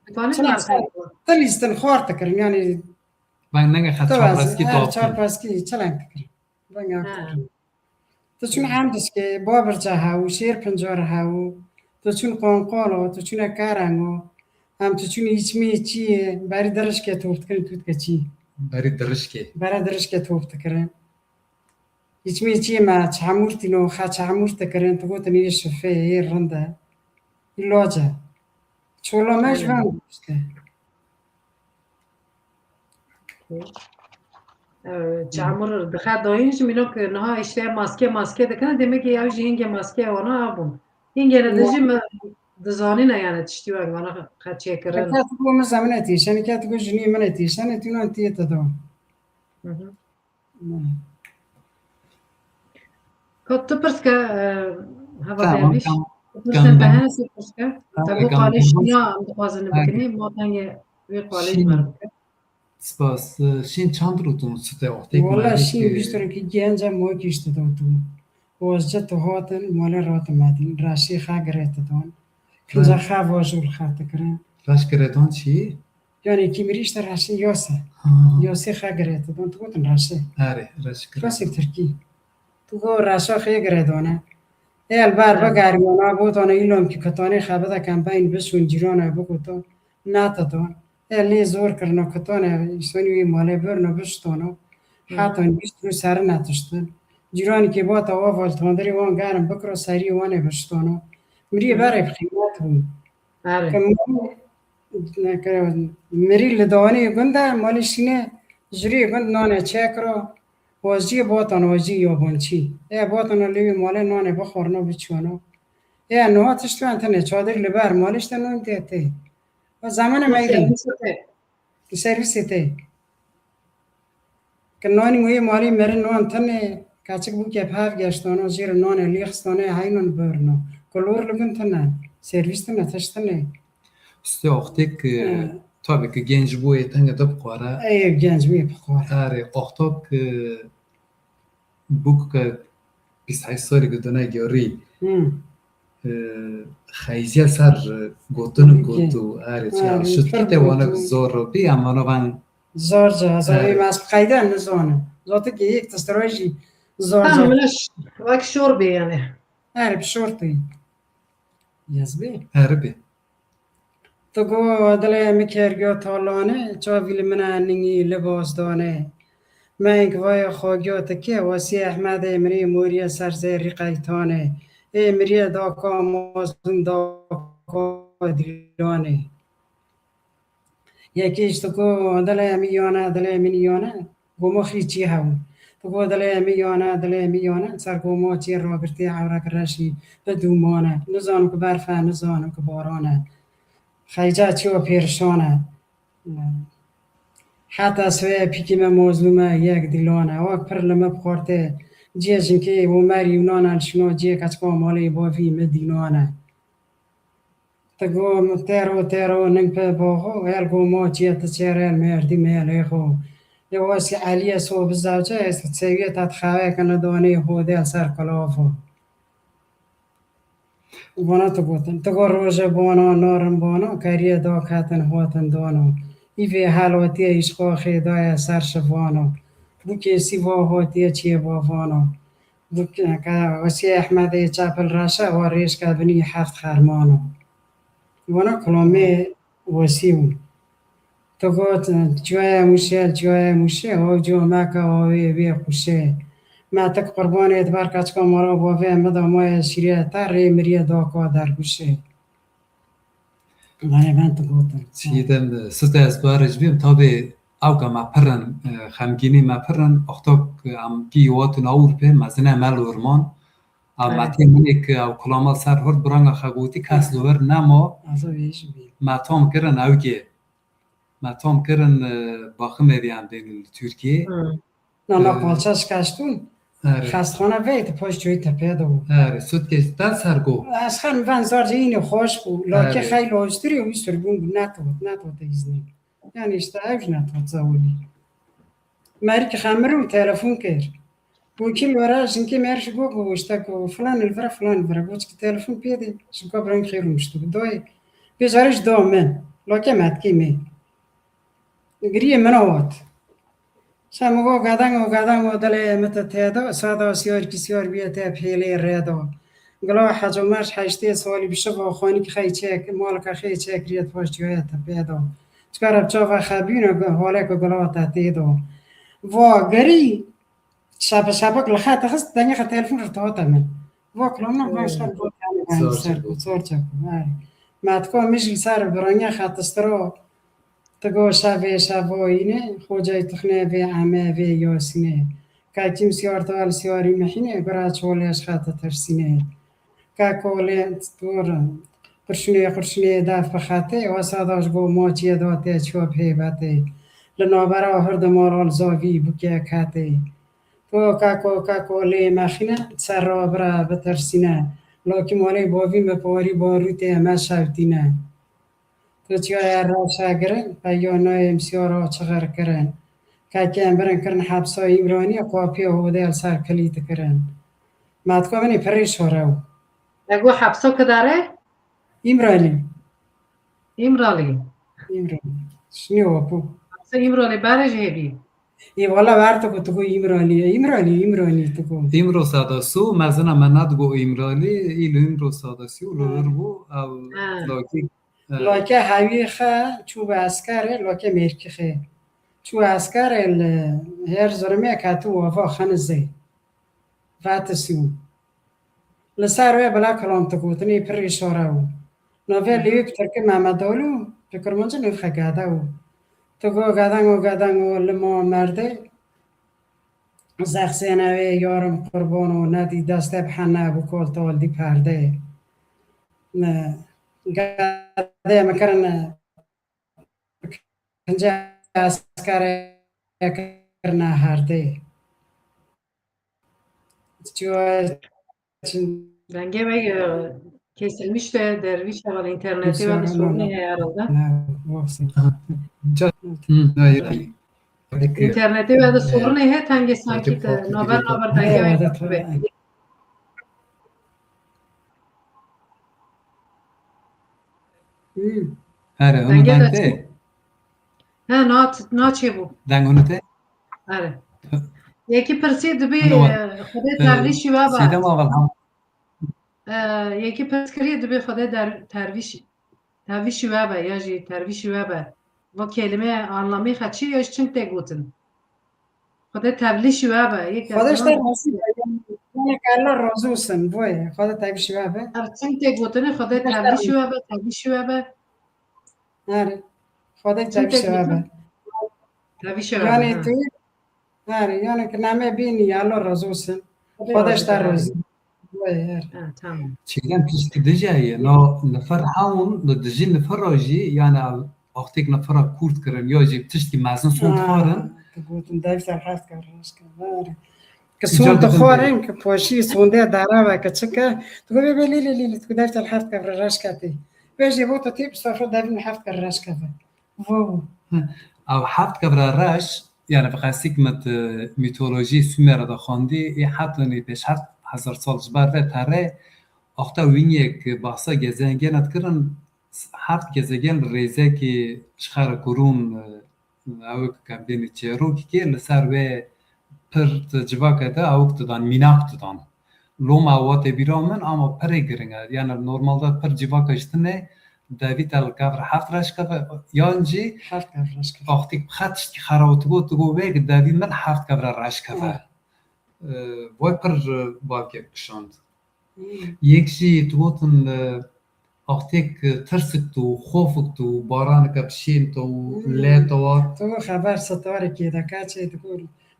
Dikane Çelenk çelenk. Ti lîstin xwar dikirin, yani Bang nenge xet tu çar ez, peskî her top çar kin. Peskî çelenk dikirin. Bang Ha. dikirin. Tu çûn em dişkê, babirca hew, şêr pincar hew, tu çûn qonqolo, tu çûne kerengo, em tu çûn îçmê çiyê, berî dirişkê top dikirin, tu dike çî. Berî dirişkê. Berî dirişkê top dikirin. Îçmê çiyê me çamûr tîno, xa çamûr dikirin, tu gotin yê şifê, yê rind e. Îlac e. Çola me ji Aynen. van işte. Ee, çamur dixe dayîn jî mînok niha işte maske maske dikine, demek ki ew jî hingê maske wana abûn. Hingê ne Ya. dijî me dizanîne yani tiştî weng wana qeçê kirin. Ket ku min zemine tîşenê, ket ku jinî min tîşenê, tînan tîye te da. Hı hı. Hı. Ka tu pirs ke, e, heva Tamam, derviş. Tamam. Tu pirsên te hene sê pirs ke. Tamam, Te bu tamam, qalê tamam. şinya em dixwazin Ha, bikinî, ma dengê wê qalê Şîn. ji me re bike. Spas. Şîn çand rûtun site wextê ku Wala me şîn vî biştirin ki genca mo ki işte da tu. Ozca tu hatin, mole ratin medin. Raşî xa girete don. Kinca Ra- xa vajul xa te kirin. Raş giredon çi? Yani ki mirî işte raşî yose. Ha. Yose xa girete don. Tu gotin raşî. Are, raş giredon. Raşî Tirkî. Tu go raşa xê giredone. El bar Ha. Begariyona botone ilom ki ketone xebede kan beyin bişun cirone bikoto. Nate don. E, lê zor kirino, kitone, îsonî wê malê birno, biştono. Hı. Haton bîst rû serine tiştin. Cîranî kê bata wa val tondirê wan germ bikiro, serî wan ê biştono. Mirî Hı. berê bi qîmet bû. Erê. Ke malê, ke mirî li dawanê gund e, malê şîne, jirê gund nane çekiro, waziyê batan, waziyê yabançî. E, batana lê wê malê nane bixwarno, biçiyano. E, niha tişt wen tine, çadir li ber malê işte nan tê tê. Ve zamanê O me yî de. Servîsê te. Servîsê te. Ki nanî wê malî meri nan tine, kaçik bû ke pav geştano, jêr nane lê xistane, heynan birno. Kulor li bin tine, servîs tine, tişt tine. Usta wextê ki, He. tabii ki genç bû ê tenge de bixwara. Ey, genç bû ê bixwara. Erê, wexto ki Bûk ke bîst heşt salî ku dine gerî. Hmm. E, xeyziya ser gotin Bûkê. Gotu, erê, çi Erê, şit pir kite wana gotu. Zor bî, ama no van Zor ca, zor Erê. Ê, ez qeyde nizanim. Zotu ki yek tişt rojî zor Ha, ca. Min ş-, wek şor bê yani. Erê, bi şor tê. Yaz bê. Erê bê. Tu go dilê min kergiyo talane, çavî li min e ningî libas dane. Meng vaya xwe giyo tike, Wasî Ehmedê mirî morî ser zêrî qeytane. Ê mirî daka mazlûm daka dîlane. Yekî ji tu go dilê min yane, dilê min yane. Gomo xî çî hew. Tu go dilê min yane, dilê min yane. Ser gomo çî ragirtî ewrek reşî bi dûman e. Nizanim ku berf e, nizanim ku baran e. Xeyca çiyo pêrişan e. Heta swê pîkî me mozlûm e, yek dîlan e. Wek pir li me bixortê. Ciyê jinkê Omer Yûnan e, li şino ciyê keçika malê bavî me dînan e. Ti go tero tero ning pe boxo, el go mo çiye ti çêre merdî me lêxo. Lê wesî Eliyê so bizavce, ez seviye tat xawe kene donê hode ser kolofo. Vana ti gotin. Ti go roje bono, norin bono, keriye do ketin hotin dono. Îvê halotiye îşqo xêdaye ser şivano. Bu kesî vo hotiye çiye bavano. Wesî Ehmedê çapil reşe wa rêşke binî heft xermano. Wana kulomê Wesî bû. Tu got, çiyoye mûşe, çiyoye mûşe, o comeke o wê wê xuşe. Me tik qurbanê di ber keçika mara bavê me da maye şîrê te rê mirîye daka derguşe. Gariban tu gotin. Çiye dem site ez barij bîm, tabê awka me pirin, e, xemgînî me pirin, oxtok em kî watin Ewropê, mezine mel urman. A, Erê. Matê minê ki ew kulama ser hurt biranga xwe gotî, kes li wir nemo. Aza vê jî bî. Me tom kirin ewkê. Me tom kirin, e, baximê diyan bên li Tirkiyê. Hı. Nana Ee, qalça şikaştûn. Erê. Xestxana veyt paş coyî tepeye de bû. Erê, sutkê te ser go. Ez xer min ven zar cê yînê xweş bû. Lakê Erê. Xeyl oştirî wî sirgûn bû, netot, netot îznî. Yani işte ev jî netot zewilî. Merî ki xemir û telefon kir. Û kî li were jinkê mêr ji go go işte ku filan li vira, filan li vira. Go çiki telefon pê de, ji go birayî xêr nuştu. Doyê. Bê carê ji do min. Lakê metkê me. Giriyê min ot. Şa min go gadango, gadango dilê min te tê de, sada siyar ki siyar biye te pêlê rê de. Gila Hec Omer heştê salî bi şiva xanî ki xey çek, malka xey çek riye paş ciya te pê de. Çika re çava xebîne, holek gila te tê de. Va girî, şapa şapa li xet xist, dengê xwe telefon re tihate min. Va kilamna va ser go tane ben ser go, zor çek. Metka min jî ser biranya xetistiro. Ti go şevê şevoyîne, xocayê tixne vê eme vê Yasîne. Ka kim siyar tal siyarî mihîne, gura çolê ji xete tersîne. Ka kolê dur, qurşinê qurşinê def bi xetê, wesa da ji go maçiyê da tê çiyo pê betê. Li navbera hir di maral zavî bûke ketê. To ka ko, ka kolê mexîne, ser ra bira bitersîne. Lakî malê bavî me parî barûtê me şewtîne. Tu çiya ye reşa girin, peyo nayê misiyara çixir kirin. Kekê em birin kirin hepsa Îmranî, qapiyê hodê li ser kilît kirin. Metka min ê pirê şore û. Ego hepsa kidare? Îmranî. Îmralî. Îmranî. Şinî wapo. Hepsa Îmralî bere ji hêvî. Ê wala wer tu ku tu ku Îmranî. Îmranî, Îmranî tu ku. Îmro Sadasu, mezina me nadigo Îmralî, î li Îmro Sadasî û li Ha. vir bû, ew Ha. lakî Lake hewî xe çû bi eskerê, lake mêrkî xe. Çû eskerê li her zirmê ketû ava xenizê. Vetisî û. Li ser wê bila kilam tu gotinê pirî şore û. Navê li wî bi tirkî Mehmedolî û bi kirmancî nû xe gede û. Tu go gedengo gedengo li ma merdê. Zexsêne wê yarim qurban û nedî destê bi hene bû kol tol dî perdê. Ne, gedê min kirine, kincê eskerê kirine herdê. Çiwa çin- Dengê we, e, kesilmiş de dervîş heval internetê we de sorunê heye herhalde. Ne, wafsın. Ca- Hı, hayır. İnternetê we de sorunê heye, tengê sankî te naber naber dengê we. Here, hûn deng tê? He, na, na çêbû. Deng hûn tê? Here. Yekî pirsî dibê, e, Xwedê e, tervîşî we be. Sêdem Aval, ha. E, yekî pirs kirî dibê Xwedê der-, tervîşî, tervîşî we be, ya jî tervîşî we be. Va kelîme anlamê xwe çi ya ji çin tê gotin? Xwedê tevlîşî we be. Yek Xwedê ji te razî be. Yanî, yanî ke Allah razî olsun. Boye. Xwedê tevlîşî we be. Her çim tê gotinê Xwedê tevlîşî we be, tevlîşî we be. Her. Xwedê tevlîşî we be. Tevlîşî we be. Yanî tu, her, yanî ke name bînî, Allah razî olsun. Xwedê ji te razî. Boye, her. Ha, tamam. Çêlem tiştî dije ye. No, nifir hewn, li dijî nifir rojî, yanî Wextêk nifira kûrt kirin ya jî tiştkî mezin sond xwarin. Digotin dev ser heft kar reşke. Ki sond dixwarin, ki poşî sondê dere ve, ki çike. Digo bê bê lê lê lê lê, digo dev ser heft kar reşke tê. Ve jî bo tu tê bi sofra devin heft kar reşke ve. Vo. Ew heft kevra reş, yani bi qesîk mit, e, mîtolojî Sumer de xwendî, ê hetanî pêş heft hezar sal ji ber ve tere, axta wîniyek bahsa gezengên dikirin, heft gezegen li rêzekê ji xera kurûn, e, ewik em dênê çêrokekê li ser wê pir di civakê de ewik didan, mînak didan. Loma wa tê bîra min, ama pirê giring e. Yani normalde pir civaka ji tine devî te li kevra heft reş keve, yan jî heft kevra reş keve. Axtîk bi xet tiştkî xera û tu got, tu got wê devî min heft kevra reş keve. Evet. E, vay pir, e, balkek kişand. Hmm. Yek jî tu gotin, e, axtêk, e, tirsik tu, xofik tu, baranika bi şên tu, Hmm. lê tu wa. Tu xeber sitarekê de, kaçê dikur,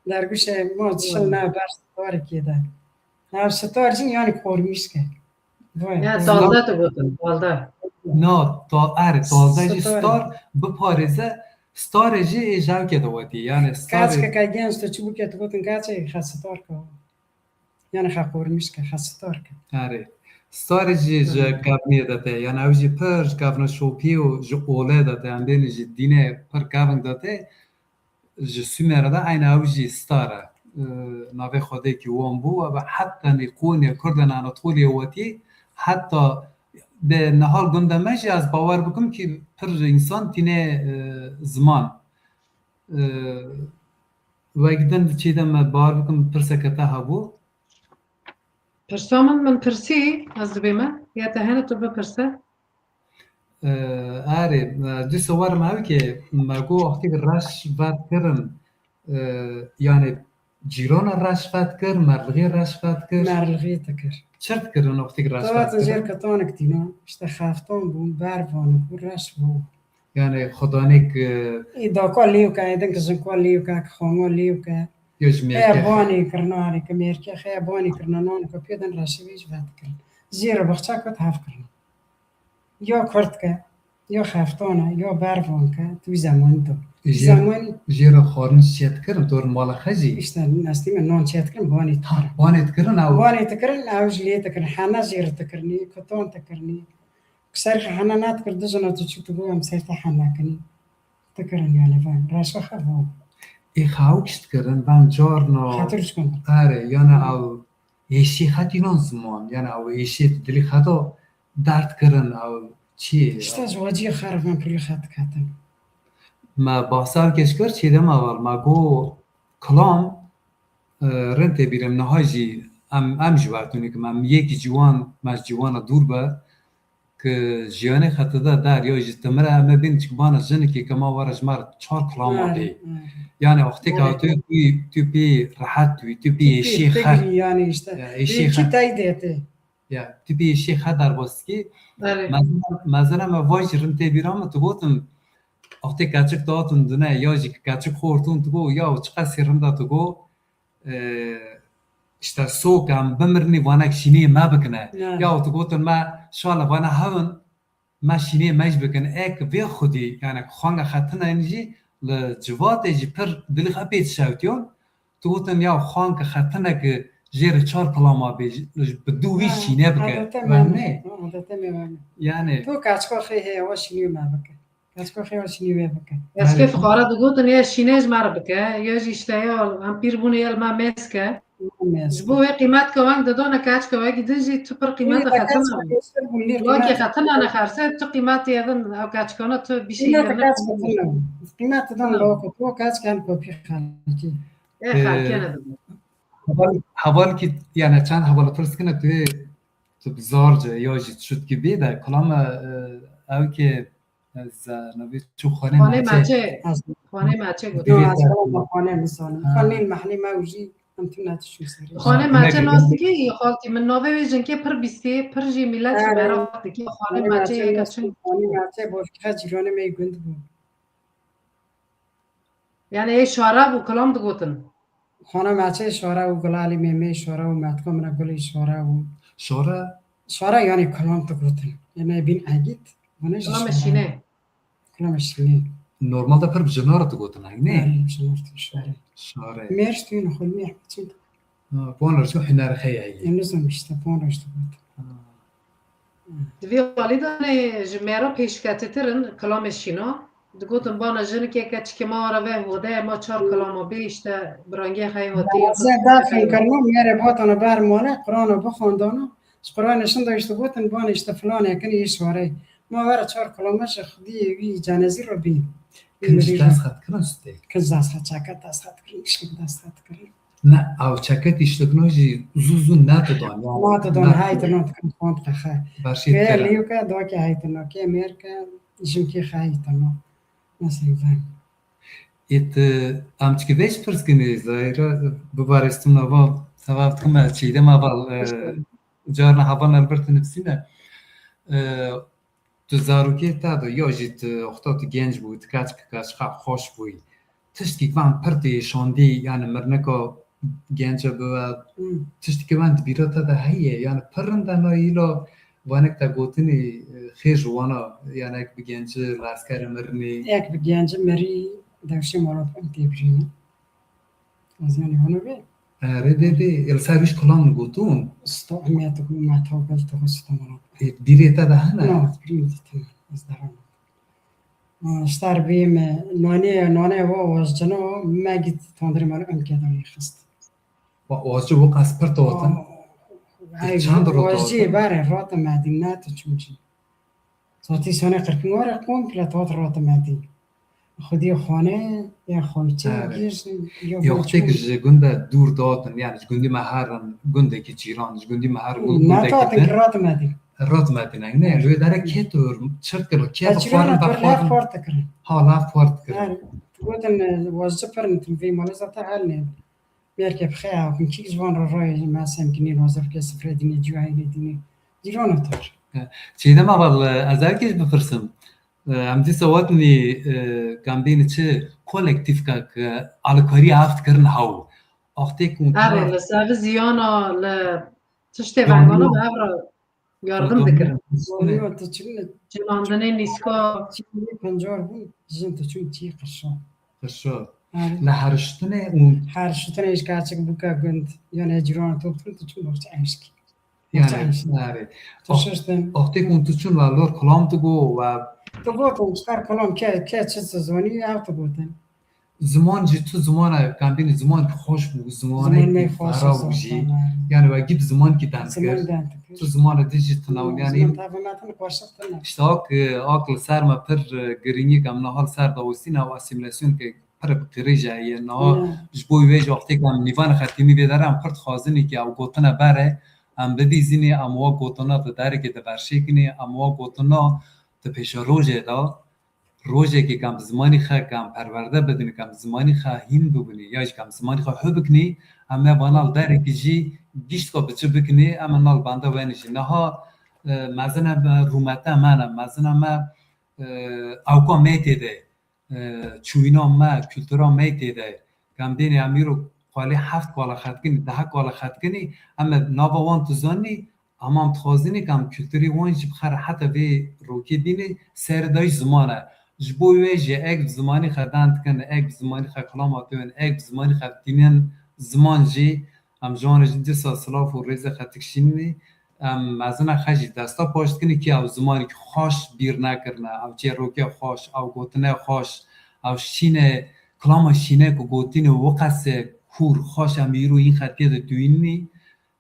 derguşê ma Hmm. şil ne ber sitarekê de. Ev sitar jî yani kormîşke. Vay. Ya, talde tu gotin, talde. Na, ta-, erê, talde jî sitar biparêze, Starê jî ê jevke de wetî. Yani starê Kaçkeke genç tu çi bûke tu gotin kaçê xe sitar ke. Yani xe qormiş ke, xe sitar ke. Erê. Starê jî ji kevniyê de te. Yani ew jî pir ji kevna şopiyê û ji olê de te. Em bêne ji dînê pir kevin de te. Ji Sumer de eyna ew jî star e. Ee, navê Xwedêkî wan bû, ev heta nîqûnê Kurdên Anatoliyê wetî, heta bi nihal gunda me jî ez bawer bikim ki pir însan tîne, e, ziman. Ee, wek din çî de me bawer bikim pirseke te hebû. Pirsa min, min pirsî, ez dibê me, ya te hene tu bipirse. Ee, erê, e, dîsa werim ew ke me got wextî reş vet kirin, e, yani cîrana reş vet kir, merlixê reş vet kir. Merlixê dikir. Çi dikirin wextî reş vet Tawatin jêr kirin? Ketonik tîna, işte xefton bûn, bervanik bû, reş bû. Yani xudanik, e, Ê daka lêwke, êdin ki jinka lêwke, ki xama lêwke. Ya ji Xeya mêrkê. Banê kirina, erê ki mêrkê, xeya banê kirina, nan ki pêdin reşî vê ji vet kirin. Jêr baxça kut hev kirin. Ya kurt ke, ya xeftan e, ya bervan ke, tu wî zemanî de. Jêr, Zemanî jêr xwarin çêt kirin, tor mala xezî. İşte nestî min nan çêt kirin, banê tar. Banê dikirin ew. Banê dikirin, ew ji lê dikirin, hene jêr dikirinî, kutan dikirinî. Ser hene nedikir, du jina tu çû tu go em ser te hene kinî. Dikirin yani van, reşa xevan. Ê xew kişt kirin, van carna. Xatir çikin. Are, yani ew êşî xetî nan ziman, yani ew êşî dilî xeta derd kirin, ew çi? İşte ji wacî xervan pirî xet ketin. Me bahsa ev keş kir, çêdema val, me go kilam, e, rind tê bîrim, niha jî em, em ji wer tûnî kim, em yekî ciwan, me ji ciwana dûr be, ki jiyanê xetide der, ya jî timire, em ê bên çikbana jinikê ke ma were ji me re çar kilama bê. Yani wextê ke tu, tu, tu pê rehet wî, tu pê êşê xe. Yani işte. Ya, êşê xe. Tey dê tê. Ya, tu pê êşê xe derbas dikî. Mezina, mezina me vay jî rind tê bîra min, tu gotin, wextê keçik datin dune, ya jî keçik xortûn, tu go, ya çiqasî rinda tu go, e, işte sok em bimirinî vanek şînê me bikine. Ya tu gotin me şale vane hewin, me şînê me jî bikin. Ek vê xwedî, yani xwanga xetina in jî li civatê jî pir dilî xwe pê dişewtiyon. Tu gotin ya xwanga xetina ki jêr çar kilama bê, bi dû wî şînê bike. Adete me ne. Adete me ne. Yani. Tu kaçko xê heye, o şînê me bike. Ez ku xewa şînî wê bike. Ez kê fiqara digotin, ya şînê ji me re bike, ya jî işte ya em pîr bûne ya li me mêz ke. Mêz. Ji bo wê qîmet ke weng didone keçke wekî din jî tu pir qîmeta xetina. Wekî xetina nexerse tu qîmetê din ew keçkana tu bîşî. Qîmeta keç xetina. Qîmeta dan lawko tu keçken kopî xelkî. Ê xelkê ne dibin. Heval, hevalkî, yani çend hevala pirs kine tu, tu bi zarce ya jî şut ki bê de, kulame, e, ew ki Ez, e, navê çû xanê Xanê Meçê. Meçê. Xanê Meçê got. Divê Yo, ez te- xwe xanê nizanim. Ha. Xanê mehlê me û jî em tune tiştî serê. Xanê Ha, Meçê ne nas dikî, xaltî min navê wê jinkê pir bîstî, pir jî milet ji Erê. Meraq dikî. Xanê Xanê Meçê Meçê yeka nas çin. Xanê Meçê bofkî xe cîranê me yê gund bû. Yani ê şara bû, kilam digotin. Xana Meçê şara û Gulalî Mêmê şara û metka min e Gulî şara û Şara? Şara yani kilam tu gotin. Eme bin egît. Bana jî Kilamê şara. Şînê. Kilamê şînê. Normalde pir bi jinar tu gotin, ne? Erê, jinar tu şare. Şare. Mêr tu yine xulmî çin. Ha, bon roj tu hiner xey heye. Em nizam işte bon roj tu gotin. Ha. Di vî alî de ne ji mêra pêşketîtir in kilamê şîna. Digotin bana jinikê keçikê ma were ve hode ma çar kilama bê işte bi rengê xey hotî. Ze daxin kirno mêrê botana ber mole, Qur'ana bixwendana. Ji Qur'anê şinda işte gotin bana işte filan ekin îş were. Ma were çar kilama ji xudî wî cenezî ro bî. Kinc dest xet kirin stê. Kinc dest xet çeket dest xet kirin, işlik dest xet kirin. Ne, ew çeketî şikno jî zû zû nedidan, ya. Nedidan, ne. Heytino dikin xont xexe. Berşê Kê tere. Lîwke, doke heytino, kê mêrke, jimkê xeytino. Mesela ben. Êt, em çikî vê jî pirs kinê, Zahîra, bibarêstim nava, sebab dikim ez çîdem heval, e, carna heval Elbert nivîsîne. E, Tu zarokê te de ya jî tu wexta tu genc bû, tu keçik keçiqa xweş bûyî. Tiştkî van pir tê şandî, yani mirnika gence biwe, Hmm. tiştkî van di bîra te de heye, yani pir rind e na îla Vanek te gotinî, e, xêr ji wana, yani ek bi genci li eskerê mirinî. Ek bi genci mirî, dewşê mala xwe tê birînî. Ez yani wana bê. E, rê dê dê, li ser wî ji kulan gotin. Sto, me tu, me tu, bel tu, sto mala. E, bîrê te de hene? Na, birî min dîtin. Ez deran. Ştar bî me, nane, nane wa wazcino, me git tandırê mala em keda xist. Wa wazci wo qas pir totin. Ê, çend rot wazci totin? Bare, rot medî, ne tu çûn çi. Zatî sone qirpîn were komple tot rot medî. Xwedî xane, ya xalçe, Evet. Gir, Yoxtek ji gunda dûr dotin, yani ji gundî me herin gundekî cîran, ji gundî me herin gund-, Ne gundekî tatin din. Ki rot medî. Rot medî ne, ne, Evet. Lê dere ketur, çirt kir, ket Tecrübe xwarin ne, ber xwarin. Laf port kirin. Ha, laf port kirin. Yani, gotin, e, wazci pir nitin, vê malê zaten hal ne. Belkî bi xeya, hûn kî ji van re rayê me semkinî, lazim ke sifrê dînê, cihayê dînê, cîran otar. Çêdem Aval, ez erkê ji bipirsim. Em dîsa watinî, e, gambîn çi kolektîfka ke alîkarî haft kirin haw. Axtê ku Erê, li ser ziyana, li tiştê vengana bi hev re yardim dikirin. Gonî tu çi ne? Cinandinê nîska. Çi ne pencar bûn, jin tu çûn çi qirşa. Qirşa. Erê. Li heriştinê û Heriştinê ji kaçik bûka gund, yani cîran top tu çûn baxçe eşkî. Yani, yani. Tu şiştin. Oxtê ku tu çûn ve lor kulam tu go ve Tu gotin, çikar kulam ke, ke çi zizonî, ev tu gotin. Ziman jî tu zimana, gambînî ziman xweş bû, zimanekî fera bû jî. Ziman me xweş e zaten, yani. Yani, we gî bi zimankî dend kir. Ziman dend kir. Tu zimana dî jî tuna, yani. Ziman tavê me tune xweşik tune. İşte ak, ak li ser me pir, e, girîngî, em niha li ser dawîstina û asîmîlasyon ke pir bi qirêj e, yê niha ji bo wê ji wextê ku em nîvanê xelkî nîvê dere, em pir dixwazin ke ew gotine bere, em bibîzînê, em wa gotina di derekê de berşêkinê, em wa gotina di pêşerojê de, rojekê ku em bi zimanî xwe, ku em perwerde bidin, ku em bi zimanî xwe hîn bibinê, ya jî ku em bi zimanî xwe hû bikinê, em ê vana li derekî jî gişt xwe bi cî bikinê, em ê nal benda wenê jî. Niha, e, mezina me rûmeta me ne, mezina me, e, ewka me tê de. e, çûyîna me, kultura me tê de. Gambênê em îro qalê heft kala xetkinî, deh kala xetkinî, em ê nava wan tu zanî, em em dixwazinî ke em kulturê wan jî bi xwe re heta vê rokê bînê, serê de jî ziman e. Ji bo wê jî ek bi zimanî xwe dend dikin, ek bi zimanî xwe kilama dibin, ek bi zimanî xwe tînin ziman jî, em ji wan re jî dîsa silav û rêzê xwe dikişînî. Em mezina xwe jî desta paş dikin, kî ew zimanekî xweş bîr nekirine, ew çîroke xweş, ew gotine xweş, ew şîne, kilama şîne ku gotine wiqese kûr, xweş em îro yîn xelkê de dûyînî,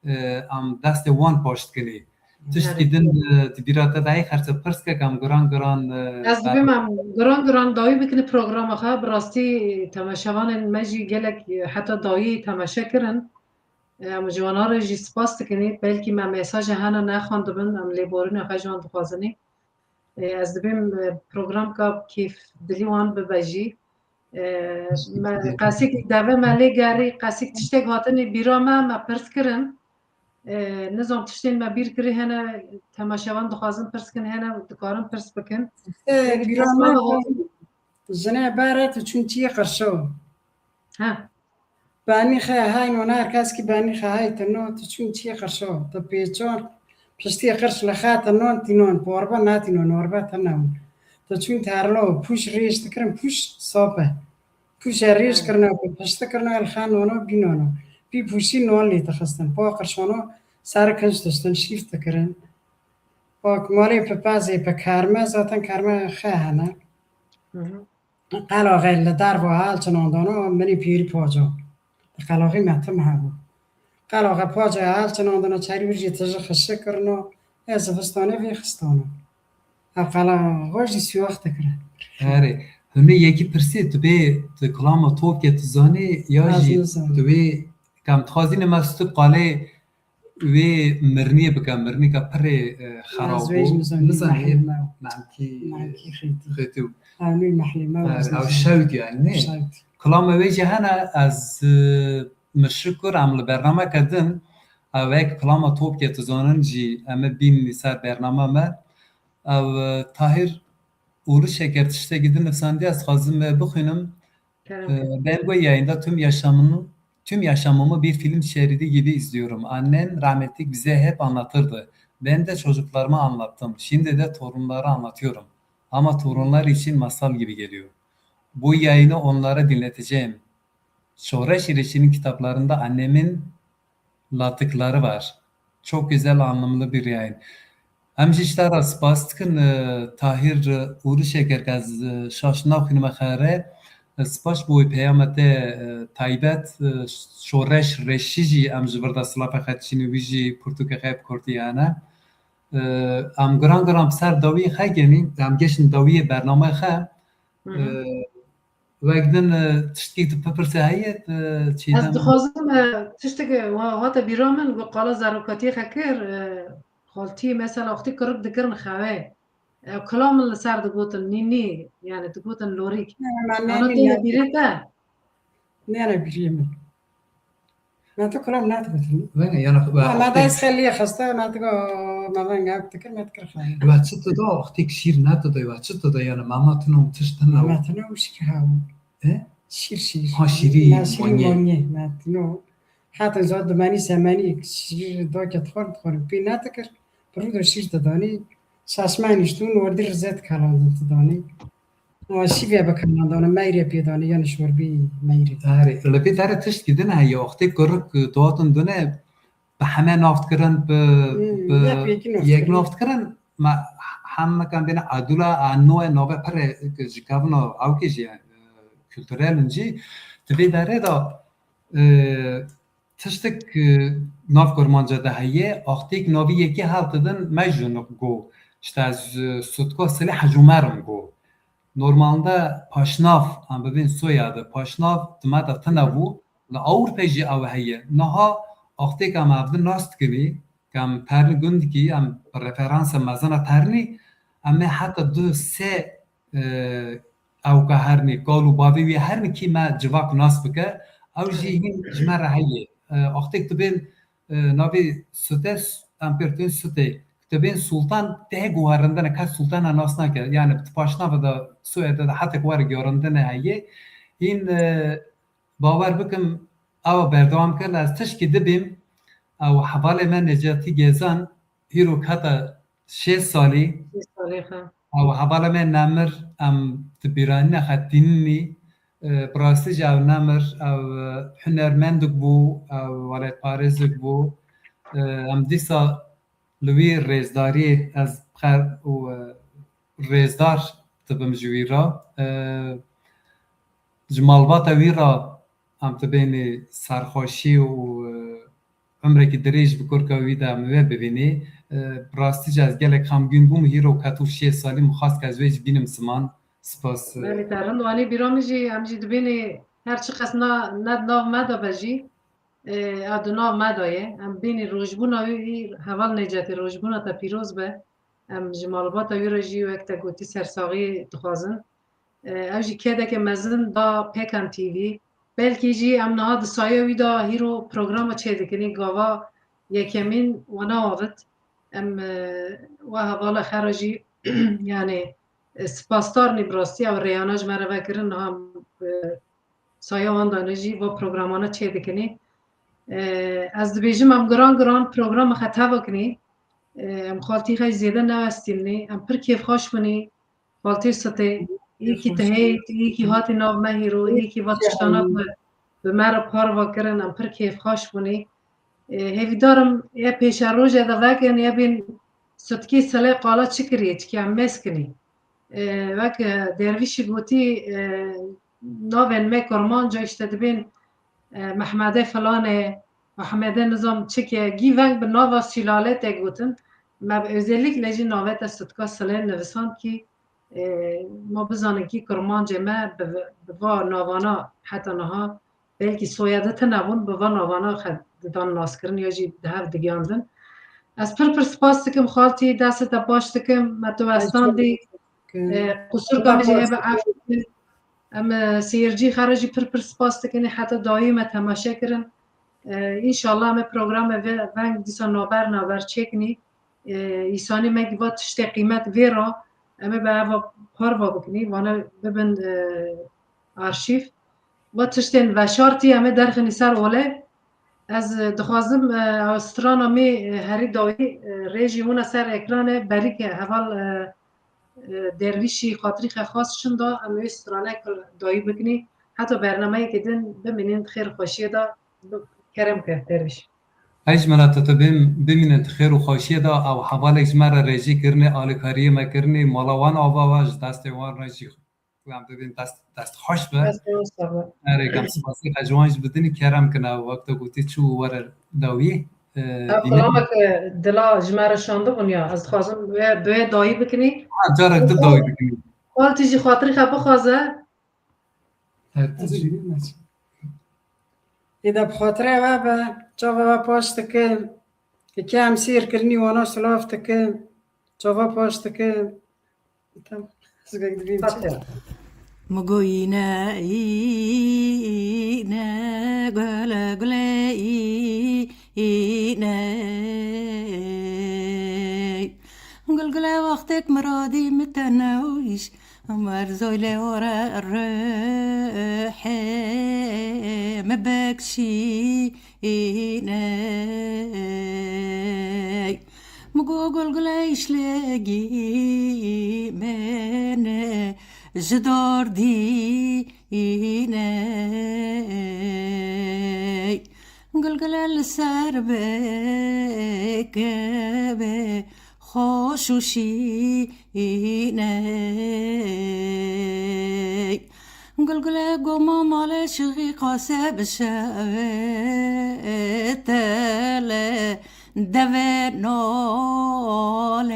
e, em destê wan paş dikinî. Tiştkî din, e, di bîra te de heye, xerçe pirs ke em giran giran, e, Ez dibêm em giran giran dawî bikin programa xwe. Bi rastî temaşevanên me jî gelek, e, heta dawî temaşe kirin. Em ji wana re jî spas dikinî. Belkî me mesajê hene nexwendibin, em lêborîna xwe ji wan dixwazinî. E, ez dibêm, e, programka kêf dilî wan bibe jî. E, me, qesik deve me lê gerî, qesik tiştek hatinî bîra me, me pirs kirin. E, nizam tiştên me bîr kirî hene, temaşevan dixwazin pirs kin hene, dikarin pirs bikin. E, bîra me jinê bere tu çûn çiyê qirşo. He. Benî xe hay non, her kes ki benî xe hay tino, tu çûn çiyê qirşo, tu pêçon, piştî qirş li xe tinon, tînon, porbe netînon, norbe tine. Tu çûn terlo, pûş rêş dikirin, pûş sope. Pûşe rêş kirine ku pişti kirine, li xe nono bînono. Pî pûşî non lê dixistin. Pa qirşono ser kinç diştin, şîf dikirin. Pa malê pipezê, pe kerme, zaten kerme xe hene. Qelaxê li derva hal çinandana, minî pêrî paca. Qelaxî me tim hebû. Qelaxê paca hal çinandana, çerî wir jî tiji xişik kirina, ez zivistanê vê xistana. Ev qelaxê jî siyax dikire. Erê, hûn ê yekî pirsê, tu bê, tu kilama topke tu zanî, ya jî tu wê, kam dixwazî ne me stû qalê wê mirniyê bike, mirnîka pirê, e, xera bû. Nizanî, memkî xêtî. Xêtî. Ew şewt yani, ne? Kilama wê jî hene, ez, e, min şikur em li bernameke din, ew ek kilama topke tu zanin jî em ê bînî ser bernama me. Ew, e, Tahir Ulu Şeker tiştekî din nivîsandiye, ez dixwazim, e, bixwînim. Kerem. Ee, ben bu yayında tüm yaşamını, tüm yaşamımı bir film şeridi gibi izliyorum. Annen rahmetlik bize hep anlatırdı. Ben de çocuklarıma anlattım. Şimdi de torunlara anlatıyorum. Ama torunlar için masal gibi geliyor. Bu yayını onlara dinleteceğim. Şoreş İreçi'nin kitaplarında annemin lattıkları var. Çok güzel, anlamlı bir yayın. Em jî ji te re spas dikin, e, Tahir, e, Ûrişeker, ke ez, e, şaş naxwînime xêr e. E, spas bo wê peyama te, e, taybet, e, Şoreş Reşî jî em ji vir de silavê xwe diçînin, wî jî pirtûkê xwe bi kurtî hene. E, em giran giran bi ser dawiyê xwe genîn, em geşin dawiyê bernameyê xwe. Hı hı. E, wek din, e, tiştekî tu bipirse heye, e, Çiğdem? Ez dixwazim, e, tiştek, e, wa-, hate bîra min, ku qala zarokatiyê xwe kir, e, xaltî mesela wextî kurik dikirin xewe. E, kilam min li ser digotin, nî, nî, yani digotin lorîk. Ne, me Ana nî, tê ne. Bîrê te? Ne, ne, bîrê min. Me tu kilam nedigotin. Wene, yana xwe, Ma, me wextê da ez xeliyê xiste, me digo, me venga ew dikir, me dikir xeliyê. Wa çi tu da, wextê şîr ne tu da, wa çi tu da, yani mama tino, tişt tino. Mama tino, şîr ha. E? Şîr, şîr. Ha, şîrî, Ma şîrî monyê. Monyê, me tino. Hatin zat dimenî semenî, şîr da ke dixwar, dixwar. Pê nedikir, pirû da şîr didanî. Şaşmenî ştûn, werdî rizet kalandin didanî. Wa şîvê bi kalandana, meyrê pê danî, yani şorbî meyrê. Erê, li vê derê tiştkî din heye, wextê kurik, e, dihatin dune, bi heme nav dikirin, bi, Hmm, bi yek yekî nav yek dikirin. Nav dikirin, me heme kan bêne adula, a noe nave pere, e, ji kevna awkê jî, e, kulturel in jî, di vê derê de, e, tiştek, e, nav kurmanca de heye, axtêk navî yekê hev didin, mejûnik go. İşte ez, e, sutka silê hecûmerim go. Normalde paşnav, em bibên soyadê, paşnav di me de tune bû. Li Ewropê jî ew heye. Niha axtêk em ev din nas dikinî, ke em perni gundikî, em bi referansa mezin a pernî, em ê heta du sê, e, ewka hernî, kal û bavê wî hernî kî me civak nas bike, ew jî hîn ji me re heye. E, axtêk tu bên, e, navê sute, em pê tên sutê. Tu bên sultan tê guherindine, kes sultana nas nake. Yani tu paşnava de, soyadê de hetek were guherindine heye. Hîn, e, Bawer bikim, ew berdewam kir, ez tişkî dibêm, ew hevalê me Necatî Gezan, hîro kete şêst salî. Şêst salî, ha. Ew hevalê me nemir, em di bîranîna xwe tîninî, e, bi rastî jî ew nemir, ew, e, hunermendek bû, ew welatparêzek bû. E, em dîsa li wî rêzdariyê ez xer û, e, rêzdar dibim ji wî re. E, ji malbata wî re em dibênê serxweşî û, e, umrekî dirêj bi kurka wî de em wê bibînê. E, bi rastî jî ez gelek xemgîn bûm, hîro ketû şêst salî, min xwest ke ez wê jî bînim ziman. Spas. Belê, te rind anî bîra min jî, em jî dibênê her çiqas na, ne di nav me de be jî, e, ew di nav me de ye. Em bênê rojbûna wî, wî heval Necatî, rojbûna te pîroz be. Em ji malbata wî re jî wek te gotî sersaxî dixwazin. E, ew jî kedeke mezin da Pekan T V. Belkî jî em niha di saya wî de hîro programa çêdikinî, gava yekemîn wana avit. Em, e, we hevala xera jî, yani, e, spasdarnî bi rastî ew rêyana ji me re vekirin, niha, e, saya wan de ne jî va programana çêdikinî. E, ez dibêjim em giran giran programa xwe teva kinî. E, em xaltî xwe zêde newestînî. Em pir kêfxweş bûnî. Xaltî Sitê, î kî tu heyt, î kî hatî nav me hîro, î kî va tiştana bi, bi me re parva kirin, em pir kêfxweş bûnî. E, hêvîdar im ê pêşerojê de vekin, ê bên sutkî silê qala çi kiriye, çikî em mêz kinî. E, wek, e, Dervîşî gotî, e, navên me Kurmanca işte dibên, e, Mehmedê filanê, Mehmedê nizam çike, gî veng bi nava sîlale te gotin. Me bi özellikle jî navê te sutka silê nivisand kî, e, ma bizanin kî Kurmancê me bi, bi va navana heta niha belkî soyadê tune bûn, bi van navana xwe didan naskirin ya jî di hev digiyandin. Ez pir pir spas dikim xaltî, destê te baş dikim, me tu westandî. E, qusûrka min jî hebe, ef dikim. Em, e, seyircî xwe re jî pir pir spas dikin, heta dawî me temaşe kirin. E, înşallah em ê programê ve-, veng dîsa naber naber çêkinî. E, îsanî me gî va tiştê qîmet vê ra, em ê bi eva parva bikinî, vane bibin, e, arşîv. Va tiştên veşartî em ê derxinî ser olê. Ez, e, dixwazim, e, ew strana me, e, herî dawî, e, rê jî hûna ser ekranê, berî ke heval, e, e, Dervîşî Xatirî Xexas çin da, em wê stranek dawî bikinî. Heta bernameyeke din bimînin di xêr û xweşiyê de, bi-, kerem ke Dervîş. Ey ji me re tu, tu bim-, bimînin di xêr û xweşiyê de, ew hevalek ji me re rêjî kirinê, alîkariyê me kirinê, mala wan ava we, ji destê wan re jî em bibin dest, dest xweş be. Destê wan sax be. Erê, em spasî xwe ji wan jî bidinî, kerem kine, wek tu gotî çû were dawî, e, Ev dînin. Xilamek, e, dila ji me re şandibûn ya, ez dixwazim wê, bi wê dawî bikinî. Ha, carek din dawî bikinî. Xaltî jî xatirî xwe bixwaze. Evet, teşekkür ederim. Ê de bi xatirê we be, çava we paş dikim. Eke em sêr kirinî wana silav dikim. Çava paş dikim. Tamam. Zgek dibîn çi? Fatiha. Mugo îne, îne, gule, gule, î-, îne. Gulgule wextek miradî mi te newîş, Merzoy lê ore ruhê me bekşîne. Mi go gulgule îşlegî min ji dordîne. Gulgule li ser bikeve xweş û şîn ey. Gulgule goma male şixî qase bi şev tele deve noley.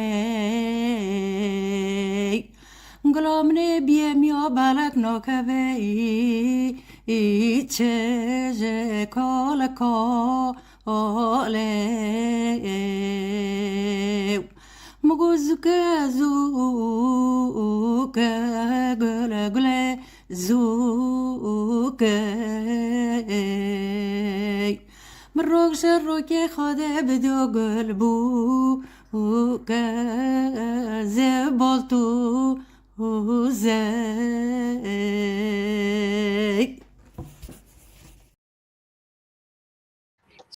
Gula minê biyem ya belek nakevey, çe ji kale kale. Mugo zuke, zuke, gule, gule, zuke. Min rok ji rokê Xwedê bido gul bû, ke zê bol tu zey.